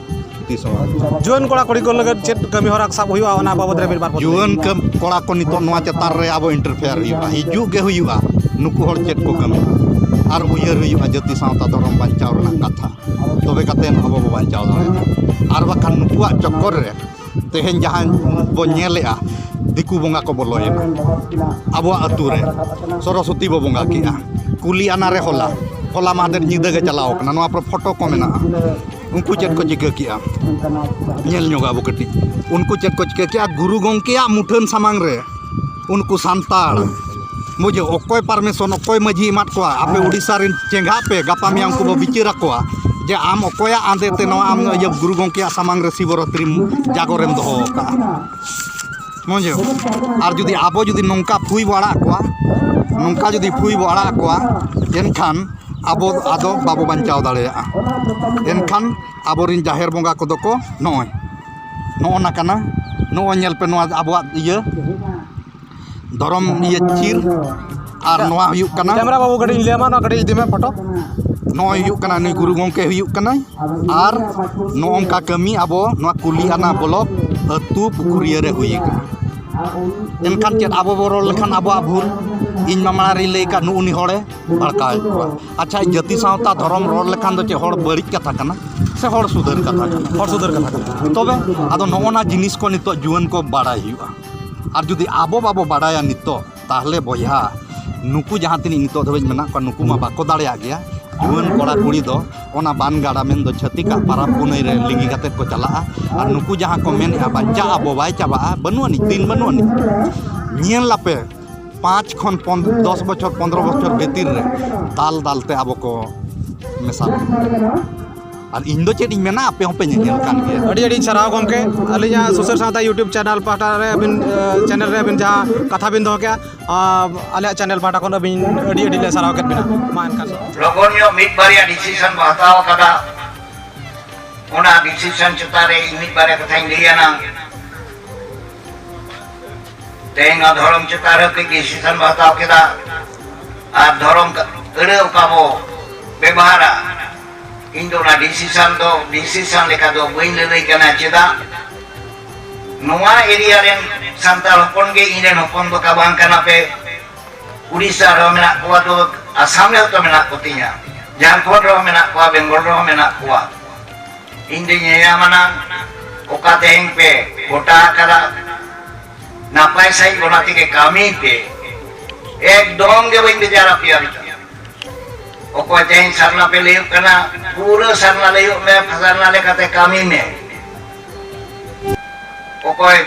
ᱛᱤᱥ ᱦᱚᱸ ᱵᱟᱝ᱾ ᱡᱩᱣᱟᱹᱱ ᱠᱚᱲᱟ ᱠᱩᱲᱤ ᱠᱚ ᱞᱟᱹᱜᱤᱫ ᱪᱮᱫ ᱠᱟᱹᱢᱤ ᱦᱚᱨᱟ ᱥᱟᱵ ᱦᱩᱭᱩᱜᱼᱟ, ᱚᱱᱟ ᱵᱟᱵᱚᱫ ᱨᱮ ᱢᱤᱫ ᱵᱟᱨ ᱠᱟᱛᱷᱟ ᱡᱩᱣᱟᱹᱱ ᱞᱟᱹᱭ ᱠᱟᱹᱢ-, ᱠᱚᱲᱟ ᱠᱚ ᱱᱤᱛᱚᱜ ᱱᱚᱣᱟ ᱪᱮᱛᱟᱱ ᱨᱮ ᱟᱵᱚ interfere ᱦᱩᱭᱩᱜᱼᱟ, ᱦᱤᱡᱩᱜ ᱜᱮ ᱦᱩᱭᱩᱜᱼᱟ᱾ ᱱᱩᱠᱩ ᱦᱚᱲ ᱪᱮᱫ ᱠᱚ ᱠᱟᱹᱢᱤᱭᱟ ᱟᱨ ᱩᱭᱦᱟᱹᱨ ᱦᱩᱭᱩᱜᱼᱟ ᱡᱟᱹᱛᱤ ᱥᱟᱶᱛᱟ ᱫᱷᱚᱨᱚᱢ ᱵᱟᱧᱪᱟᱣ ᱨᱮᱱᱟᱜ ᱠᱟᱛᱷᱟ, ᱛᱚᱵᱮ ᱠᱟᱛᱮ ᱟᱵᱚ ᱵᱚ ᱵᱟᱧᱪᱟᱣ ᱫᱟᱲᱮᱭᱟᱜᱼᱟ᱾ ᱟᱨ ᱵᱟᱠᱷᱟᱱ ᱱᱩᱠᱩᱣᱟᱜ ᱪᱚᱠᱠᱚᱨ ᱨᱮ ᱛᱮᱦᱮᱧ ᱡᱟᱦᱟᱸ ᱵᱚ ᱧᱮᱞᱮᱜᱼᱟ, ᱫᱤᱠᱩ ᱵᱚᱸᱜᱟ ᱠᱚ ᱵᱚᱞᱚᱭᱮᱱᱟ ᱟᱵᱚᱣᱟᱜ ᱟᱹᱛᱩ ᱨᱮ, ᱥᱚᱨᱚᱥᱚᱛᱤ ᱵᱚ ᱵᱚᱸᱜᱟ ᱠᱮᱜᱼᱟ, ᱠᱩᱞᱤ ᱟᱱᱟ ᱨᱮ ᱦᱚᱞᱟ, ᱦᱚᱞᱟ ᱢᱟᱦᱫᱮᱨ ᱧᱤᱫᱟᱹ ᱜᱮ ᱪᱟᱞᱟᱣ ᱠᱟᱱᱟ, ᱱᱚᱣᱟ ᱯᱚᱨᱮ ᱯᱷᱳᱴᱳ ᱠᱚ ᱢᱮᱱᱟᱜᱼᱟ᱾ ᱩᱱᱠᱩ ᱪᱮᱫ ᱠᱚ ᱪᱤᱠᱟᱹ ᱠᱮᱜᱼᱟ? ᱧᱮᱞ ᱧᱚᱜᱟ ᱵᱚ ᱠᱟᱹᱴᱤᱡ, ᱩᱱᱠᱩ ᱪᱮᱫ ᱠᱚ ᱪᱤᱠᱟᱹ ᱠᱮᱜᱼᱟ? ᱜᱩᱨᱩ ᱜᱚᱢᱠᱮᱭᱟᱜ ᱢᱩᱴᱷᱟᱹᱱ ᱥᱟᱢᱟᱝ ᱨᱮ ᱩᱱᱠᱩ ᱥᱟᱱᱛᱟᱲ, ᱵᱩᱡᱷᱟᱹᱣ, ᱚᱠᱚᱭ permission, ᱚᱠᱚᱭ ᱢᱟᱹᱡᱷᱤ ᱮᱢᱟᱫ ᱠᱚᱣᱟ? ᱟᱯᱮ ᱩᱰᱤᱥᱟ ᱨᱮᱱ ᱪᱮᱸᱜᱷᱟᱜ ᱯᱮ, ᱜᱟᱯᱟ ᱢᱮᱭᱟᱝ ᱩᱱᱠᱩ ᱵᱚ ᱵᱤᱪᱟᱹᱨ ᱟᱠᱚᱣᱟ ᱡᱮ ᱟᱢ ᱚᱠᱚᱭᱟᱜ ᱟᱸᱫᱮ ᱛᱮ ᱱᱚᱣᱟ ᱟᱢ ᱤᱭᱟᱹ ᱜᱩᱨᱩ ᱜᱚᱢᱠᱮᱭᱟᱜ ᱥᱟᱢᱟᱝ ᱨᱮ ᱥᱤᱵᱚᱨᱟᱛᱨᱤᱢ ᱡᱟᱜᱚᱨᱮᱢ ᱫᱚᱦᱚ ᱟᱠᱟᱫᱼᱟ? ᱵᱩᱡᱷᱟᱹᱣ, ᱟᱨ ᱡᱩᱫᱤ ᱟᱵᱚ ᱡᱩᱫᱤ ᱱᱚᱝᱠᱟ ᱯᱷᱩᱭ ᱵᱚ ᱟᱲᱟᱜ ᱠᱚᱣᱟ, ᱱᱚᱝᱠᱟ ᱡᱩᱫᱤ ᱯᱷᱩᱭ ᱵᱚ ᱟᱲᱟᱜ ᱠᱚᱣᱟ, ᱮᱱᱠᱷᱟᱱ ᱟᱵᱚ ᱟᱫᱚ ᱵᱟᱵᱚ ᱵᱟᱧᱪᱟᱣ ᱫᱟᱲᱮᱭᱟᱜᱼᱟ᱾ ᱮᱱᱠᱷᱟᱱ ᱟᱵᱚᱨᱮᱱ ᱡᱟᱦᱮᱨ ᱵᱚᱸᱜᱟ ᱠᱚᱫᱚ ᱠᱚ ᱱᱚᱜᱼᱚᱭ, ᱱᱚᱜᱼᱚ ᱱᱟ ᱠᱟᱱᱟ, ᱱᱚᱜᱼᱚᱭ ᱧᱮᱞ ᱯᱮ ᱱᱚᱣᱟ ᱟᱵᱚᱣᱟᱜ ᱤᱭᱟᱹ ᱫᱷᱚᱨᱚᱢ ᱤᱭᱟᱹ ᱪᱤᱨ, ᱟᱨ ᱱᱚᱣᱟ ᱦᱩᱭᱩᱜ ᱠᱟᱱᱟ ᱠᱮᱢᱨᱟ ᱵᱟᱹᱵᱩ ᱠᱟᱹᱴᱤᱡ ᱤᱧ ᱞᱟᱹᱭ ᱟᱢᱟ, ᱱᱚᱣᱟ ᱠᱟᱹᱴᱤᱡ ᱤᱫᱤ ᱢᱮ ᱯᱷᱳᱴᱳ᱾ ᱱᱚᱜᱼᱚᱭ ᱦᱩᱭᱩᱜ ᱠᱟᱱᱟ ᱱᱩᱭ ᱜᱩᱨᱩ ᱜᱚᱢᱠᱮ ᱦᱩᱭᱩᱜ ᱠᱟᱱᱟᱭ, ᱟᱨ ᱱᱚᱜᱼᱚ ᱱᱚᱝᱠᱟ ᱠᱟᱹᱢᱤ ᱟᱵᱚ ᱱᱚᱣᱟ ᱠᱩᱞᱤ ᱟᱱᱟ ᱵᱞᱚᱠ ᱟᱹᱛᱩ ᱯᱩᱠᱷᱩᱨᱤᱭᱟᱹ ᱨᱮ ᱦᱩᱭ ᱠᱟᱱᱟ᱾ ᱮᱱᱠᱷᱟᱱ ᱪᱮᱫ ᱟᱵᱚ ᱵᱚ ᱨᱚᱲ ᱞᱮᱠᱷᱟᱱ ᱟᱵᱚᱣᱟᱜ ᱵᱷᱩᱞ? ᱤᱧ ᱢᱟ ᱢᱟᱲᱟᱝ ᱨᱤᱧ ᱞᱟᱹᱭ ᱟᱠᱟᱫ ᱱᱩᱜᱼᱩ ᱱᱤ ᱦᱚᱲᱮ ᱵᱷᱟᱲᱠᱟᱣᱮᱫ ᱠᱚᱣᱟ᱾ ᱟᱪᱪᱷᱟ, ᱡᱟᱹᱛᱤ ᱥᱟᱶᱛᱟ ᱫᱷᱚᱨᱚᱢ ᱨᱚᱲ ᱞᱮᱠᱷᱟᱱ ᱫᱚ ᱪᱮᱫ ᱦᱚᱲ ᱵᱟᱹᱲᱤᱡ ᱠᱟᱛᱷᱟ ᱠᱟᱱᱟ ᱥᱮ ᱦᱚᱲ ᱥᱩᱫᱷᱟᱹᱨ ᱠᱟᱛᱷᱟ ᱠᱟᱱᱟ? ᱦᱚᱲ ᱥᱩᱫᱷᱟᱹᱨ ᱠᱟᱛᱷᱟ ᱠᱟᱱᱟ᱾ ᱛᱚᱵᱮ ᱟᱫᱚ ᱱᱚᱜᱼᱚ ᱱᱟ ᱡᱤᱱᱤᱥ ᱠᱚ ᱱᱤᱛᱚᱜ ᱡᱩᱣᱟᱹᱱ ᱠᱚ ᱵᱟᱲᱟᱭ ᱦᱩᱭᱩᱜᱼᱟ᱾ ᱟᱨ ᱡᱩᱫᱤ ᱟᱵᱚ ᱵᱟᱵᱚ ᱵᱟᱲᱟᱭᱟ ᱱᱤᱛᱚᱜ, ᱛᱟᱦᱞᱮ ᱵᱚᱭᱦᱟ, ᱱᱩᱠᱩ ᱡᱟᱦᱟᱸ ᱛᱤᱱᱟᱹᱜ ᱱᱤᱛᱚᱜ ᱫᱷᱟᱹᱵᱤᱡ ᱢᱮᱱᱟᱜ ᱠᱚᱣᱟ, ᱱᱩᱠᱩ ᱢᱟ ᱵᱟᱠᱚ ᱫᱟᱲᱮᱭᱟᱜ ᱜᱮᱭᱟ᱾ ᱡᱩᱣᱟᱹᱱ ᱠᱚᱲᱟ ᱠᱩᱲᱤ ᱫᱚ ᱚᱱᱟ ᱵᱟᱱ ᱜᱟᱰᱟ ᱢᱮᱱᱫᱚ ᱪᱷᱟᱹᱛᱤᱠᱟᱜ ᱯᱟᱨᱟᱵᱽ ᱯᱩᱱᱟᱹᱭ ᱨᱮ ᱞᱤᱸᱜᱤ ᱠᱟᱛᱮᱫ ᱠᱚ ᱪᱟᱞᱟᱜᱼᱟ᱾ ᱟᱨ ᱱᱩᱠᱩ ᱡᱟᱦᱟᱸ ᱠᱚ ᱢᱮᱱᱮᱫᱼᱟ, "ᱵᱟᱧᱪᱟᱜ ᱟᱵᱚ", ᱵᱟᱭ ᱪᱟᱵᱟᱜᱼᱟ, ᱵᱟᱹᱱᱩᱜ ᱟᱹᱱᱤᱡ, ᱫᱤᱱ ᱵᱟᱹᱱᱩᱜ ᱟᱹᱱᱤᱡ᱾ ᱧᱮᱞ ᱟᱯᱮ, ᱯᱟᱸᱪ ᱠᱷᱚᱱ ᱯᱚᱱ-, ᱫᱚᱥ ᱵᱚᱪᱷᱚᱨ, ᱯᱚᱱᱫᱽᱨᱚ ᱵᱚᱪᱷᱚᱨ ᱵᱷᱤᱛᱤᱨ ᱨᱮ ᱫᱟᱞ ᱫᱟᱞ ᱛᱮ ᱟᱵᱚ ᱠᱚ ᱢᱮᱥᱟ ᱞᱮᱱᱟ᱾ ᱟᱨ ᱤᱧ ᱫᱚ ᱪᱮᱫ ᱤᱧ ᱢᱮᱱᱟ, ᱟᱯᱮ ᱦᱚᱸᱯᱮ ᱧᱮᱧᱮᱞ ᱠᱟᱱ ᱜᱮᱭᱟ᱾ ᱟᱹᱰᱤ ᱟᱹᱰᱤ ᱥᱟᱨᱦᱟᱣ ᱜᱚᱢᱠᱮ, ᱟᱹᱞᱤᱧᱟᱜ ᱥᱩᱥᱟᱹᱨ ᱥᱟᱶᱛᱟ YouTube ᱪᱮᱱᱮᱞ ᱯᱟᱦᱴᱟ ᱨᱮ ᱟᱹᱵᱤᱱ, ᱮ, ᱪᱮᱱᱮᱞ ᱨᱮ ᱟᱹᱵᱤᱱ ᱡᱟᱦᱟᱸ ᱠᱟᱛᱷᱟ ᱵᱤᱱ ᱫᱚᱦᱚ ᱠᱮᱜᱼᱟ, ᱟ, ᱟᱞᱮᱭᱟᱜ ᱪᱮᱱᱮᱞ ᱯᱟᱦᱴᱟ ᱠᱷᱚᱱ ᱟᱹᱵᱤᱱ ᱟᱹᱰᱤ ᱟᱹᱰᱤ ᱞᱮ ᱥᱟᱨᱦᱟᱣ ᱠᱮᱫ ᱵᱤᱱᱟ᱾ ᱢᱟ ᱮᱱᱠᱷᱟᱱ ᱞᱚᱜᱚᱱ ᱧᱚᱜ ᱢᱤᱫ ᱵᱟᱨᱭᱟ decision ᱵᱚ ᱦᱟᱛᱟᱣ ᱟᱠᱟᱫᱟ᱾ ᱚᱱᱟ ᱰᱤᱥᱤᱥᱚᱱ ᱪᱮᱛᱟᱱ ᱨᱮ ᱤᱧ ᱢᱤᱫ ᱵᱟᱨᱭᱟ ᱠᱟᱛᱷᱟᱧ ᱞᱟᱹᱭᱟ ᱱᱟᱝ᱾ ᱛᱮᱦᱮᱧ ᱱᱚᱣᱟ ᱫᱷᱚᱨᱚᱢ ᱪᱮᱛᱟᱱ ᱨᱮ ᱠᱟᱹᱡ ᱰᱤᱥᱤᱥᱚᱱ ᱵᱚ ᱦᱟᱛᱟᱣ ᱠᱮᱫᱟ, ᱟᱨ ᱫᱷᱚᱨᱚᱢ ᱟᱹᱲᱟᱹ ᱚᱠᱟ ᱵᱚ ᱵᱮᱵᱚᱦᱟᱨᱟ, ᱤᱧ ᱫᱚ ᱚᱱᱟ ᱰᱤᱥᱤᱥᱚᱱ ᱫᱚ ᱰᱤᱥᱤᱥᱚᱱ ᱞᱮᱠᱟ ᱫᱚ ᱵᱟᱹᱧ ᱞᱟᱹᱞᱟᱹᱭ ᱠᱟᱱᱟ᱾ ᱪᱮᱫᱟᱜ? ᱱᱚᱣᱟ ᱮᱨᱤᱭᱟ ᱨᱮᱱ ᱥᱟᱱᱛᱟᱲ ᱦᱚᱯᱚᱱ ᱜᱮ ᱤᱧ ᱨᱮᱱ ᱦᱚᱯᱚᱱ ᱫᱚ ᱠᱟ ᱵᱟᱝ ᱠᱟᱱᱟ ᱯᱮ᱾ ᱩᱲᱤᱥᱥᱟ ᱨᱮᱦᱚᱸ ᱢᱮᱱᱟᱜ ᱠᱚᱣᱟ, ᱛᱚ ᱟᱥᱟᱢ ᱨᱮᱦᱚᱸ ᱛᱚ ᱢᱮᱱᱟᱜ ᱠᱚᱛᱤᱧᱟ, ᱡᱷᱟᱲᱠᱷᱚᱸᱰ ᱨᱮᱦᱚᱸ ᱢᱮᱱᱟᱜ ᱠᱚᱣᱟ, ᱵᱮᱝᱜᱚᱞ ᱨᱮᱦᱚᱸ ᱢᱮᱱᱟᱜ ᱠᱚᱣᱟ᱾ ᱤᱧ ᱫᱚᱧ ᱧᱮᱧᱟᱢ ᱟᱱᱟᱝ ᱚᱠᱟ ᱛᱮᱦᱮᱧ ᱯᱮ ᱜᱚᱴᱟ ᱟᱠᱟᱫᱟ, ᱱᱟᱯᱟᱭ ᱥᱟᱺᱦᱤᱡ ᱚᱱᱟ ᱛᱮᱜᱮ ᱠᱟᱹᱢᱤ ᱯᱮ᱾ ᱮᱠᱫᱚᱢ ᱜᱮ ᱵᱟᱹᱧ ᱵᱮᱡᱟᱨ ᱟᱯᱮᱭᱟ ᱵᱮᱴᱟ᱾ ᱚᱠᱚᱭ ᱛᱮᱦᱮᱧ ᱥᱟᱨᱱᱟ ᱯᱮ ᱞᱟᱹᱭᱚᱜ ᱠᱟᱱᱟ, ᱯᱩᱨᱟᱹ ᱥᱟᱨᱱᱟ ᱞᱟᱹᱭᱚᱜ ᱢᱮ, ᱥᱟᱨᱱᱟ ᱞᱮᱠᱟᱛᱮ ᱠᱟᱹᱢᱤ ᱢᱮ᱾ ᱚᱠᱚᱭ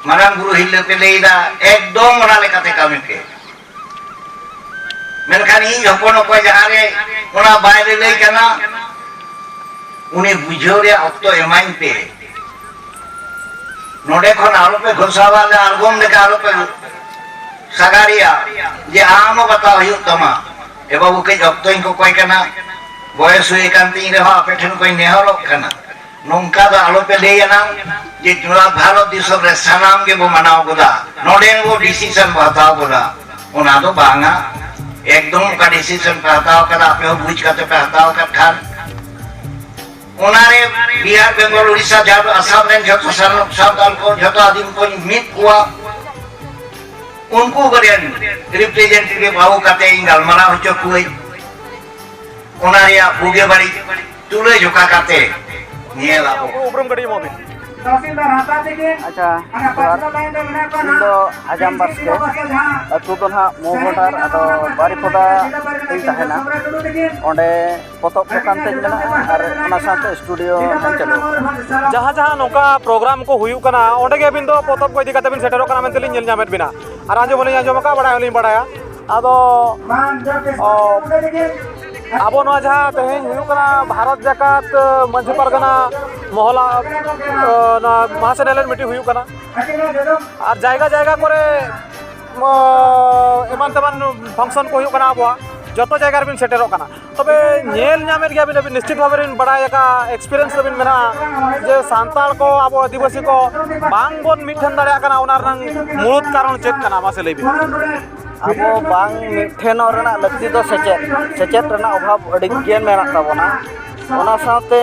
ᱢᱟᱨᱟᱝ ᱵᱩᱨᱩ ᱦᱤᱨᱞᱟᱹ ᱯᱮ ᱞᱟᱹᱭᱫᱟ, ᱮᱠᱫᱚᱢ ᱚᱱᱟ ᱞᱮᱠᱟᱛᱮ ᱠᱟᱹᱢᱤ ᱯᱮ᱾ ᱢᱮᱱᱠᱷᱟᱱ ᱤᱧ ᱦᱚᱯᱚᱱ ᱚᱠᱚᱭ ᱡᱟᱦᱟᱸ ᱨᱮ ᱚᱱᱟ ᱵᱟᱭ ᱞᱟᱹᱞᱟᱹᱭ ᱠᱟᱱᱟ, ᱩᱱᱤ ᱵᱩᱡᱷᱟᱹᱣ ᱨᱮᱭᱟᱜ ᱚᱠᱛᱚ ᱮᱢᱟᱧ ᱯᱮ᱾ ᱱᱚᱰᱮ ᱠᱷᱚᱱ ᱟᱞᱚᱯᱮ ᱜᱷᱳᱥᱟᱣᱟ, ᱟᱞᱮ ᱟᱬᱜᱚᱢ ᱞᱮᱠᱟ ᱟᱞᱚᱯᱮ ᱥᱟᱜᱟᱲᱮᱭᱟ ᱡᱮ ᱟᱢ ᱦᱚᱸ ᱵᱟᱛᱟᱣ ᱦᱩᱭᱩᱜ ᱛᱟᱢᱟ᱾ ᱮ ᱵᱟᱹᱵᱩ, ᱠᱟᱹᱡ ᱚᱠᱛᱚᱧ ᱠᱚᱠᱚᱭ ᱠᱟᱱᱟ, ᱵᱚᱭᱮᱥ ᱦᱩᱭ ᱟᱠᱟᱱ ᱛᱤᱧ ᱨᱮᱦᱚᱸ ᱟᱯᱮ ᱴᱷᱮᱱ ᱠᱷᱚᱱ ᱱᱮᱦᱚᱨᱚᱜ ᱠᱟᱱᱟ, ᱱᱚᱝᱠᱟ ᱫᱚ ᱟᱞᱚᱯᱮ ᱞᱟᱹᱭ ᱟᱱᱟᱝ ᱡᱮ ᱱᱚᱣᱟ ᱵᱷᱟᱨᱚᱛ ᱫᱤᱥᱚᱢ ᱨᱮ ᱥᱟᱱᱟᱢ ᱜᱮᱵᱚ ᱢᱟᱱᱟᱣ ᱜᱚᱫᱟ, ᱱᱚᱰᱮ ᱵᱚ ᱰᱤᱥᱤᱥᱚᱱ ᱵᱚ ᱦᱟᱛᱟᱣ ᱜᱚᱫᱟ᱾ ᱚᱱᱟ ᱫᱚ ᱵᱟᱝᱟ᱾ ᱮᱠᱫᱚᱢ ᱚᱠᱟ ᱰᱤᱥᱤᱥᱚᱱ ᱯᱮ ᱦᱟᱛᱟᱣ ᱠᱟᱫᱟ, ᱟᱯᱮ ᱦᱚᱸ ᱵᱩᱡᱽ ᱠᱟᱛᱮ ᱯᱮ ᱦᱟᱛᱟᱣ ᱟᱠᱟᱫ ᱠᱷᱟᱱ, ᱚᱱᱟᱨᱮ ᱵᱤᱦᱟᱨ, ᱵᱮᱝᱜᱚᱞ, ᱩᱲᱤᱥᱥᱟ, ᱡᱷᱟᱲᱠᱷᱚᱸᱰ, ᱟᱥᱟᱢ ᱨᱮᱱ ᱡᱷᱚᱛᱚ ᱥᱟᱱ-, ᱥᱟᱱᱛᱟᱲ ᱠᱚ, ᱡᱷᱚᱛᱚ ᱟᱹᱫᱤᱢ ᱠᱚᱧ ᱢᱤᱫ ᱠᱚᱣᱟ᱾ ᱩᱱᱠᱩ ᱠᱚᱨᱮᱱ ᱨᱤᱯᱨᱮᱡᱮᱱᱴᱮᱴᱤᱵᱷ ᱟᱹᱜᱩ ᱠᱟᱛᱮ ᱤᱧ ᱜᱟᱞᱢᱟᱨᱟᱣ ᱦᱚᱪᱚ ᱠᱚᱣᱟᱹᱧ᱾ ᱚᱱᱟ ᱨᱮᱭᱟᱜ ᱵᱩᱜᱤ ᱵᱟᱹᱲᱤᱡ ᱛᱩᱞᱟᱹ ᱡᱚᱠᱷᱟ ᱠᱟᱛᱮ ᱧᱮᱞ ᱟᱵᱚ᱾ ᱩᱯᱨᱩᱢ ᱠᱟᱹᱴᱤᱡ ᱮᱢᱚᱜ ᱵᱤᱱ᱾ ᱟᱪᱪᱷᱟ, ᱡᱚᱦᱟᱨ᱾ ᱤᱧ ᱫᱚ ᱟᱡᱟᱢ ᱵᱟᱥᱠᱮ, ᱟᱹᱛᱩ ᱫᱚ ᱱᱟᱦᱟᱜ ᱢᱳ ᱵᱚᱰᱟᱨ, ᱟᱫᱚ ᱵᱟᱨᱤᱯᱚᱫᱟ ᱨᱤᱧ ᱛᱟᱦᱮᱱᱟ᱾ ᱚᱸᱰᱮ ᱯᱚᱛᱚᱵ ᱫᱚᱠᱟᱱ ᱛᱤᱧ ᱢᱮᱱᱟᱜᱼᱟ ᱟᱨ ᱚᱱᱟ ᱥᱟᱶᱛᱮ ᱥᱴᱩᱰᱤᱭᱳ ᱦᱚᱸᱧ ᱪᱟᱹᱞᱩ ᱟᱠᱟᱫᱟ᱾ ᱡᱟᱦᱟᱸ ᱡᱟᱦᱟᱸ ᱱᱚᱝᱠᱟ ᱯᱨᱳᱜᱨᱟᱢ ᱠᱚ ᱦᱩᱭᱩᱜ ᱠᱟᱱᱟ, ᱚᱸᱰᱮ ᱜᱮ ᱟᱹᱵᱤᱱ ᱫᱚ ᱯᱚᱛᱚᱵ ᱠᱚ ᱤᱫᱤ ᱠᱟᱛᱮ ᱵᱤᱱ ᱥᱮᱴᱮᱨᱚᱜ ᱠᱟᱱᱟ ᱢᱮᱱᱛᱮ ᱞᱤᱧ ᱧᱮᱞ ᱧᱟᱢᱮᱫ ᱵᱤᱱᱟ, ᱟᱨ ᱟᱸᱡᱚᱢ ᱦᱚᱸᱞᱤᱧ ᱟᱸᱡᱚᱢ ᱟᱠᱟᱫᱼᱟ, ᱵᱟᱲᱟᱭ ᱦᱚᱸᱞᱤᱧ ᱵᱟᱲᱟᱭᱟ᱾ ᱟᱫᱚ, ᱚ, ᱟᱵᱚ ᱱᱚᱣᱟ ᱡᱟᱦᱟᱸ ᱛᱮᱦᱮᱧ ᱦᱩᱭᱩᱜ ᱠᱟᱱᱟ, ᱵᱷᱟᱨᱚᱛ ᱡᱟᱠᱟᱛ ᱢᱟᱹᱡᱷᱤ ᱯᱟᱨᱜᱟᱱᱟ ᱢᱚᱦᱚᱞᱟ, ᱚ, ᱱᱚᱣᱟ ᱢᱟᱦᱟᱥᱮᱱ ᱨᱮ ᱢᱤᱫᱴᱤᱡ ᱦᱩᱭᱩᱜ ᱠᱟᱱᱟ, ᱟᱨ ᱡᱟᱭᱜᱟ ᱡᱟᱭᱜᱟ ᱠᱚᱨᱮ, ᱚ, ᱮᱢᱟᱱ ᱛᱮᱢᱟᱱ ᱯᱷᱟᱝᱥᱚᱱ ᱠᱚ ᱦᱩᱭᱩᱜ ᱠᱟᱱᱟ ᱟᱵᱚᱣᱟᱜ᱾ ᱡᱚᱛᱚ ᱡᱟᱭᱜᱟ ᱨᱮᱵᱤᱱ ᱥᱮᱴᱮᱨᱚᱜ ᱠᱟᱱᱟ᱾ ᱛᱚᱵᱮ ᱧᱮᱞ ᱧᱟᱢᱮᱫ ᱜᱮᱭᱟᱵᱤᱱ, ᱟᱹᱵᱤᱱ ᱱᱤᱥᱪᱤᱛ ᱵᱷᱟᱵᱮ ᱵᱤᱱ ᱵᱟᱲᱟᱭ ᱟᱠᱟᱫᱼᱟ, ᱮᱠᱥᱯᱤᱨᱤᱭᱮᱱᱥ ᱛᱟᱵᱤᱱ ᱢᱮᱱᱟᱜᱼᱟ ᱡᱮ ᱥᱟᱱᱛᱟᱲ ᱠᱚ, ᱟᱵᱚ ᱟᱹᱫᱤᱵᱟᱹᱥᱤ ᱠᱚ ᱵᱟᱝ ᱵᱚᱱ ᱢᱤᱫ ᱴᱷᱮᱱ ᱫᱟᱲᱮᱭᱟᱜ ᱠᱟᱱᱟ, ᱚᱱᱟ ᱨᱮᱱᱟᱜ ᱢᱩᱲᱩᱫ ᱠᱟᱨᱚᱱ ᱪᱮᱫ ᱠᱟᱱᱟ? ᱢᱟᱥᱮ ᱞᱟᱹᱭ ᱵᱤᱱ᱾ ᱟᱵᱚ ᱵᱟᱝ ᱢᱤᱫ ᱴᱷᱮᱱᱚᱜ ᱨᱮᱱᱟᱜ ᱞᱟᱹᱠᱛᱤ ᱫᱚ ᱥᱮᱪᱮᱫ, ᱥᱮᱪᱮᱫ ᱨᱮᱱᱟᱜ ᱚᱵᱷᱟᱵᱽ ᱟᱹᱰᱤ ᱜᱮ ᱢᱮᱱᱟᱜ ᱛᱟᱵᱚᱱᱟ᱾ ᱚᱱᱟ ᱥᱟᱶᱛᱮ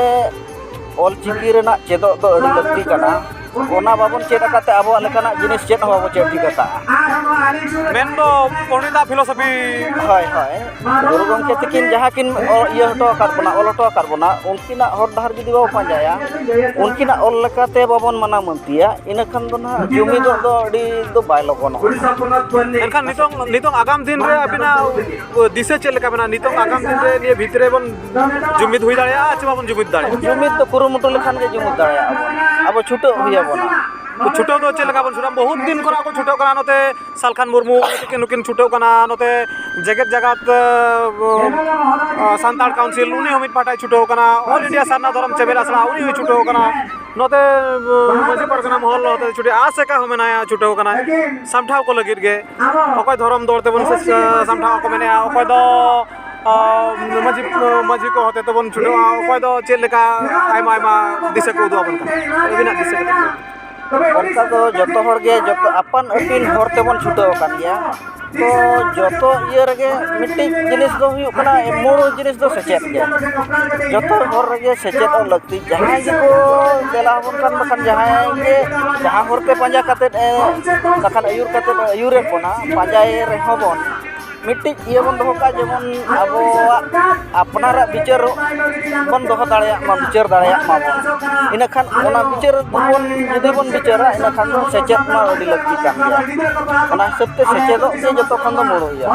ᱚᱞ ᱪᱤᱠᱤ ᱨᱮᱱᱟᱜ ᱪᱮᱫᱚᱜ ᱫᱚ ᱟᱹᱰᱤ ᱞᱟᱹᱠᱛᱤ ᱠᱟᱱᱟ᱾ ᱚᱱᱟ ᱵᱟᱵᱚᱱ ᱪᱮᱫ ᱟᱠᱟᱫ ᱛᱮ ᱟᱵᱚᱣᱟᱜ ᱞᱮᱠᱟᱱᱟᱜ ᱡᱤᱱᱤᱥ ᱪᱮᱫ ᱦᱚᱸ ᱵᱟᱵᱚᱱ ᱪᱮᱫ ᱴᱷᱤᱠ ᱟᱠᱟᱫᱼᱟ᱾ ᱢᱮᱱᱫᱚ ᱯᱚᱱᱰᱤᱛᱟᱜ ᱯᱷᱤᱞᱳᱥᱚᱯᱷᱤ᱾ ᱦᱳᱭ, ᱦᱳᱭ᱾ ᱜᱩᱨᱩ ᱜᱚᱢᱠᱮ ᱛᱟᱹᱠᱤᱱ ᱡᱟᱦᱟᱸ ᱠᱤᱱ ᱚ-, ᱤᱭᱟᱹ ᱦᱚᱴᱚ ᱟᱠᱟᱫ ᱵᱚᱱᱟ, ᱚᱞ ᱦᱚᱴᱚ ᱟᱠᱟᱫ ᱵᱚᱱᱟ, ᱩᱱᱠᱤᱱᱟᱜ ᱦᱚᱨ ᱰᱟᱦᱟᱨ ᱡᱩᱫᱤ ᱵᱟᱵᱚ ᱯᱟᱸᱡᱟᱭᱟ, ᱩᱱᱠᱤᱱᱟᱜ ᱚᱞ ᱞᱮᱠᱟᱛᱮ ᱵᱟᱵᱚᱱ ᱢᱟᱱᱟᱣ ᱢᱟᱹᱱᱛᱤᱭᱟ, ᱤᱱᱟᱹ ᱠᱷᱟᱱ ᱫᱚ ᱱᱟᱦᱟᱜ ᱡᱩᱢᱤᱫᱚᱜ ᱫᱚ ᱟᱹᱰᱤ ᱫᱚ ᱵᱟᱭ ᱞᱚᱜᱚᱱᱚᱜᱼᱟ᱾ ᱢᱮᱱᱠᱷᱟᱱ ᱱᱤᱛᱚᱝ, ᱱᱤᱛᱚᱝ ᱟᱜᱟᱢ ᱫᱤᱱ ᱨᱮ ᱟᱹᱵᱤᱱᱟᱜ ᱫᱤᱥᱟᱹ ᱪᱮᱫ ᱞᱮᱠᱟ ᱢᱮᱱᱟᱜᱼᱟ? ᱱᱤᱛᱚᱝ ᱟᱜᱟᱢ ᱫᱤᱱ ᱨᱮ ᱱᱤᱭᱟᱹ ᱵᱷᱤᱛᱨᱤ ᱨᱮᱵᱚᱱ ᱡᱩᱢᱤᱫ ᱦᱩᱭ ᱫᱟᱲᱮᱭᱟᱜᱼᱟ ᱪᱮ ᱵᱟᱵᱚᱱ ᱡᱩᱢᱤᱫ ᱫᱟᱲᱮᱭᱟᱜᱼᱟ? ᱡᱩᱢᱤᱫ ᱫᱚ ᱠᱩᱨᱩᱢᱩᱴᱩ ᱞᱮᱠᱷᱟᱱ ᱜᱮ ᱡᱩᱢᱤᱫ ᱫᱟᱲᱮᱭᱟᱜᱼᱟ ᱵᱚᱱ᱾ ᱟᱵᱚ ᱪᱷᱩᱴᱟᱹᱜ ᱦᱩᱭ ᱟᱵᱚᱱᱟ᱾ ᱪᱷᱩᱴᱟᱹᱣ ᱫᱚ ᱪᱮᱫ ᱞᱮᱠᱟ ᱵᱚᱱ ᱪᱷᱩᱴᱟᱹᱜᱼᱟ? ᱵᱚᱦᱩᱛ ᱫᱤᱱ ᱠᱷᱚᱱᱟᱜ ᱠᱚ ᱪᱷᱩᱴᱟᱹᱣ ᱠᱟᱱᱟ, ᱱᱚᱛᱮ ᱥᱟᱞᱠᱷᱟᱱ ᱢᱩᱨᱢᱩ ᱛᱟᱹᱠᱤᱱ ᱱᱩᱠᱤᱱ ᱪᱷᱩᱴᱟᱹᱣ ᱠᱟᱱᱟ, ᱱᱚᱛᱮ ᱡᱮᱜᱮᱛ ᱡᱟᱠᱟᱛ, ᱟᱸ, ᱥᱟᱱᱛᱟᱲ ᱠᱟᱣᱩᱱᱥᱤᱞ, ᱩᱱᱤ ᱦᱚᱸ ᱢᱤᱫ ᱯᱟᱦᱴᱟᱭ ᱪᱷᱩᱴᱟᱹᱣ ᱠᱟᱱᱟ, ᱚᱞ ᱤᱱᱰᱤᱭᱟ ᱥᱟᱨᱱᱟ ᱫᱷᱚᱨᱚᱢ ᱪᱮᱢᱮᱫ ᱟᱥᱲᱟ, ᱩᱱᱤ ᱦᱚᱸᱭ ᱪᱷᱩᱴᱟᱹᱣ ᱠᱟᱱᱟ, ᱱᱚᱛᱮ, ᱟᱸ, ᱢᱟᱹᱡᱷᱤ ᱯᱟᱨᱜᱟᱱᱟ ᱢᱚᱦᱚᱞ ᱦᱚᱛᱮ ᱪᱷᱩᱴᱟᱹᱣ, ᱟᱥᱮᱠᱟ ᱦᱚᱸ ᱢᱮᱱᱟᱭᱟ, ᱪᱷᱩᱴᱟᱹᱣ ᱠᱟᱱᱟᱭ ᱥᱟᱢᱴᱷᱟᱣ ᱠᱚ ᱞᱟᱹᱜᱤᱫ ᱜᱮ᱾ ᱚᱠᱚᱭ ᱫᱷᱚᱨᱚᱢ ᱫᱚᱞ ᱛᱮᱵᱚᱱ ᱥᱟᱢᱴᱷᱟᱣ ᱠᱚ ᱢᱮᱱᱮᱜᱼᱟ, ᱚᱠᱚᱭ ᱫᱚ, ᱟᱸ, ᱢᱟᱹᱡᱷᱤ, ᱢᱟᱹᱡᱷᱤ ᱠᱚ ᱦᱚᱛᱮ ᱛᱮᱵᱚᱱ ᱪᱷᱩᱴᱟᱹᱣᱟ, ᱚᱠᱚᱭ ᱫᱚ ᱪᱮᱫ ᱞᱮᱠᱟ, ᱟᱭᱢᱟ ᱟᱭᱢᱟ ᱫᱤᱥᱟᱹ ᱠᱚ ᱩᱫᱩᱜ ᱟᱵᱚᱱ ᱠᱟᱱᱟ᱾ ᱟᱹᱵᱤᱱᱟᱜ ᱫᱤᱥᱟᱹ ᱠᱟᱛᱮ᱾ ᱚᱱᱠᱟ ᱫᱚ ᱡᱚᱛᱚ ᱦᱚᱲ ᱜᱮ ᱡᱚᱛᱚ ᱟᱯᱟᱱ ᱟᱹᱯᱤᱱ ᱦᱚᱨ ᱛᱮᱵᱚᱱ ᱪᱷᱩᱴᱟᱹᱣ ᱟᱠᱟᱱ ᱜᱮᱭᱟ᱾ ᱛᱚ ᱡᱚᱛᱚ ᱤᱭᱟᱹ ᱨᱮᱜᱮ ᱢᱤᱫᱴᱤᱡ ᱡᱤᱱᱤᱥ ᱫᱚ ᱦᱩᱭᱩᱜ ᱠᱟᱱᱟ, ᱢᱩᱲ ᱡᱤᱱᱤᱥ ᱫᱚ ᱥᱮᱪᱮᱫ ᱜᱮ᱾ ᱡᱚᱛᱚ ᱦᱚᱨ ᱨᱮᱜᱮ ᱥᱮᱪᱮᱫᱚᱜ ᱞᱟᱹᱠᱛᱤ᱾ ᱡᱟᱦᱟᱸᱭ ᱜᱮᱠᱚ ᱫᱮᱞᱟ ᱟᱵᱚᱱ ᱠᱟᱱ, ᱵᱟᱠᱷᱟᱱ ᱡᱟᱦᱟᱸᱭ ᱜᱮ ᱡᱟᱦᱟᱸ ᱦᱚᱨ ᱛᱮ ᱯᱟᱸᱡᱟ ᱠᱟᱛᱮᱫ, ᱮ, ᱵᱟᱠᱷᱟᱱ ᱟᱹᱭᱩᱨ ᱠᱟᱛᱮᱫ ᱟᱹᱭᱩᱨᱮᱫ ᱵᱚᱱᱟ, ᱯᱟᱸᱡᱟᱭ ᱨᱮᱦᱚᱸ ᱵᱚᱱ, ᱢᱤᱫᱴᱤᱡ ᱤᱭᱟᱹ ᱵᱚᱱ ᱫᱚᱦᱚ ᱠᱟᱜᱼᱟ, ᱡᱮᱢᱚᱱ ᱟᱵᱚᱣᱟᱜ ᱟᱯᱱᱟᱨᱟᱜ ᱵᱤᱪᱟᱹᱨ ᱵᱚᱱ ᱫᱚᱦᱚ ᱫᱟᱲᱮᱭᱟᱜ ᱢᱟ, ᱵᱤᱪᱟᱹᱨ ᱫᱟᱲᱮᱭᱟᱜ ᱢᱟ ᱵᱚᱱ᱾ ᱤᱱᱟᱹᱠᱷᱟᱱ ᱚᱱᱟ ᱵᱤᱪᱟᱹᱨ ᱵᱚᱱ, ᱡᱩᱫᱤ ᱵᱚᱱ ᱵᱤᱪᱟᱹᱨᱟ, ᱤᱱᱟᱹᱠᱷᱟᱱ ᱫᱚ ᱥᱮᱪᱮᱫ ᱢᱟ ᱟᱹᱰᱤ ᱞᱟᱹᱠᱛᱤ ᱠᱟᱱ ᱜᱮᱭᱟ᱾ ᱚᱱᱟ ᱦᱤᱥᱟᱹᱵ ᱛᱮ ᱥᱮᱪᱮᱫᱚᱜ ᱜᱮ ᱡᱚᱛᱚ ᱠᱷᱚᱱ ᱫᱚ ᱢᱩᱲ ᱦᱩᱭᱩᱜᱼᱟ᱾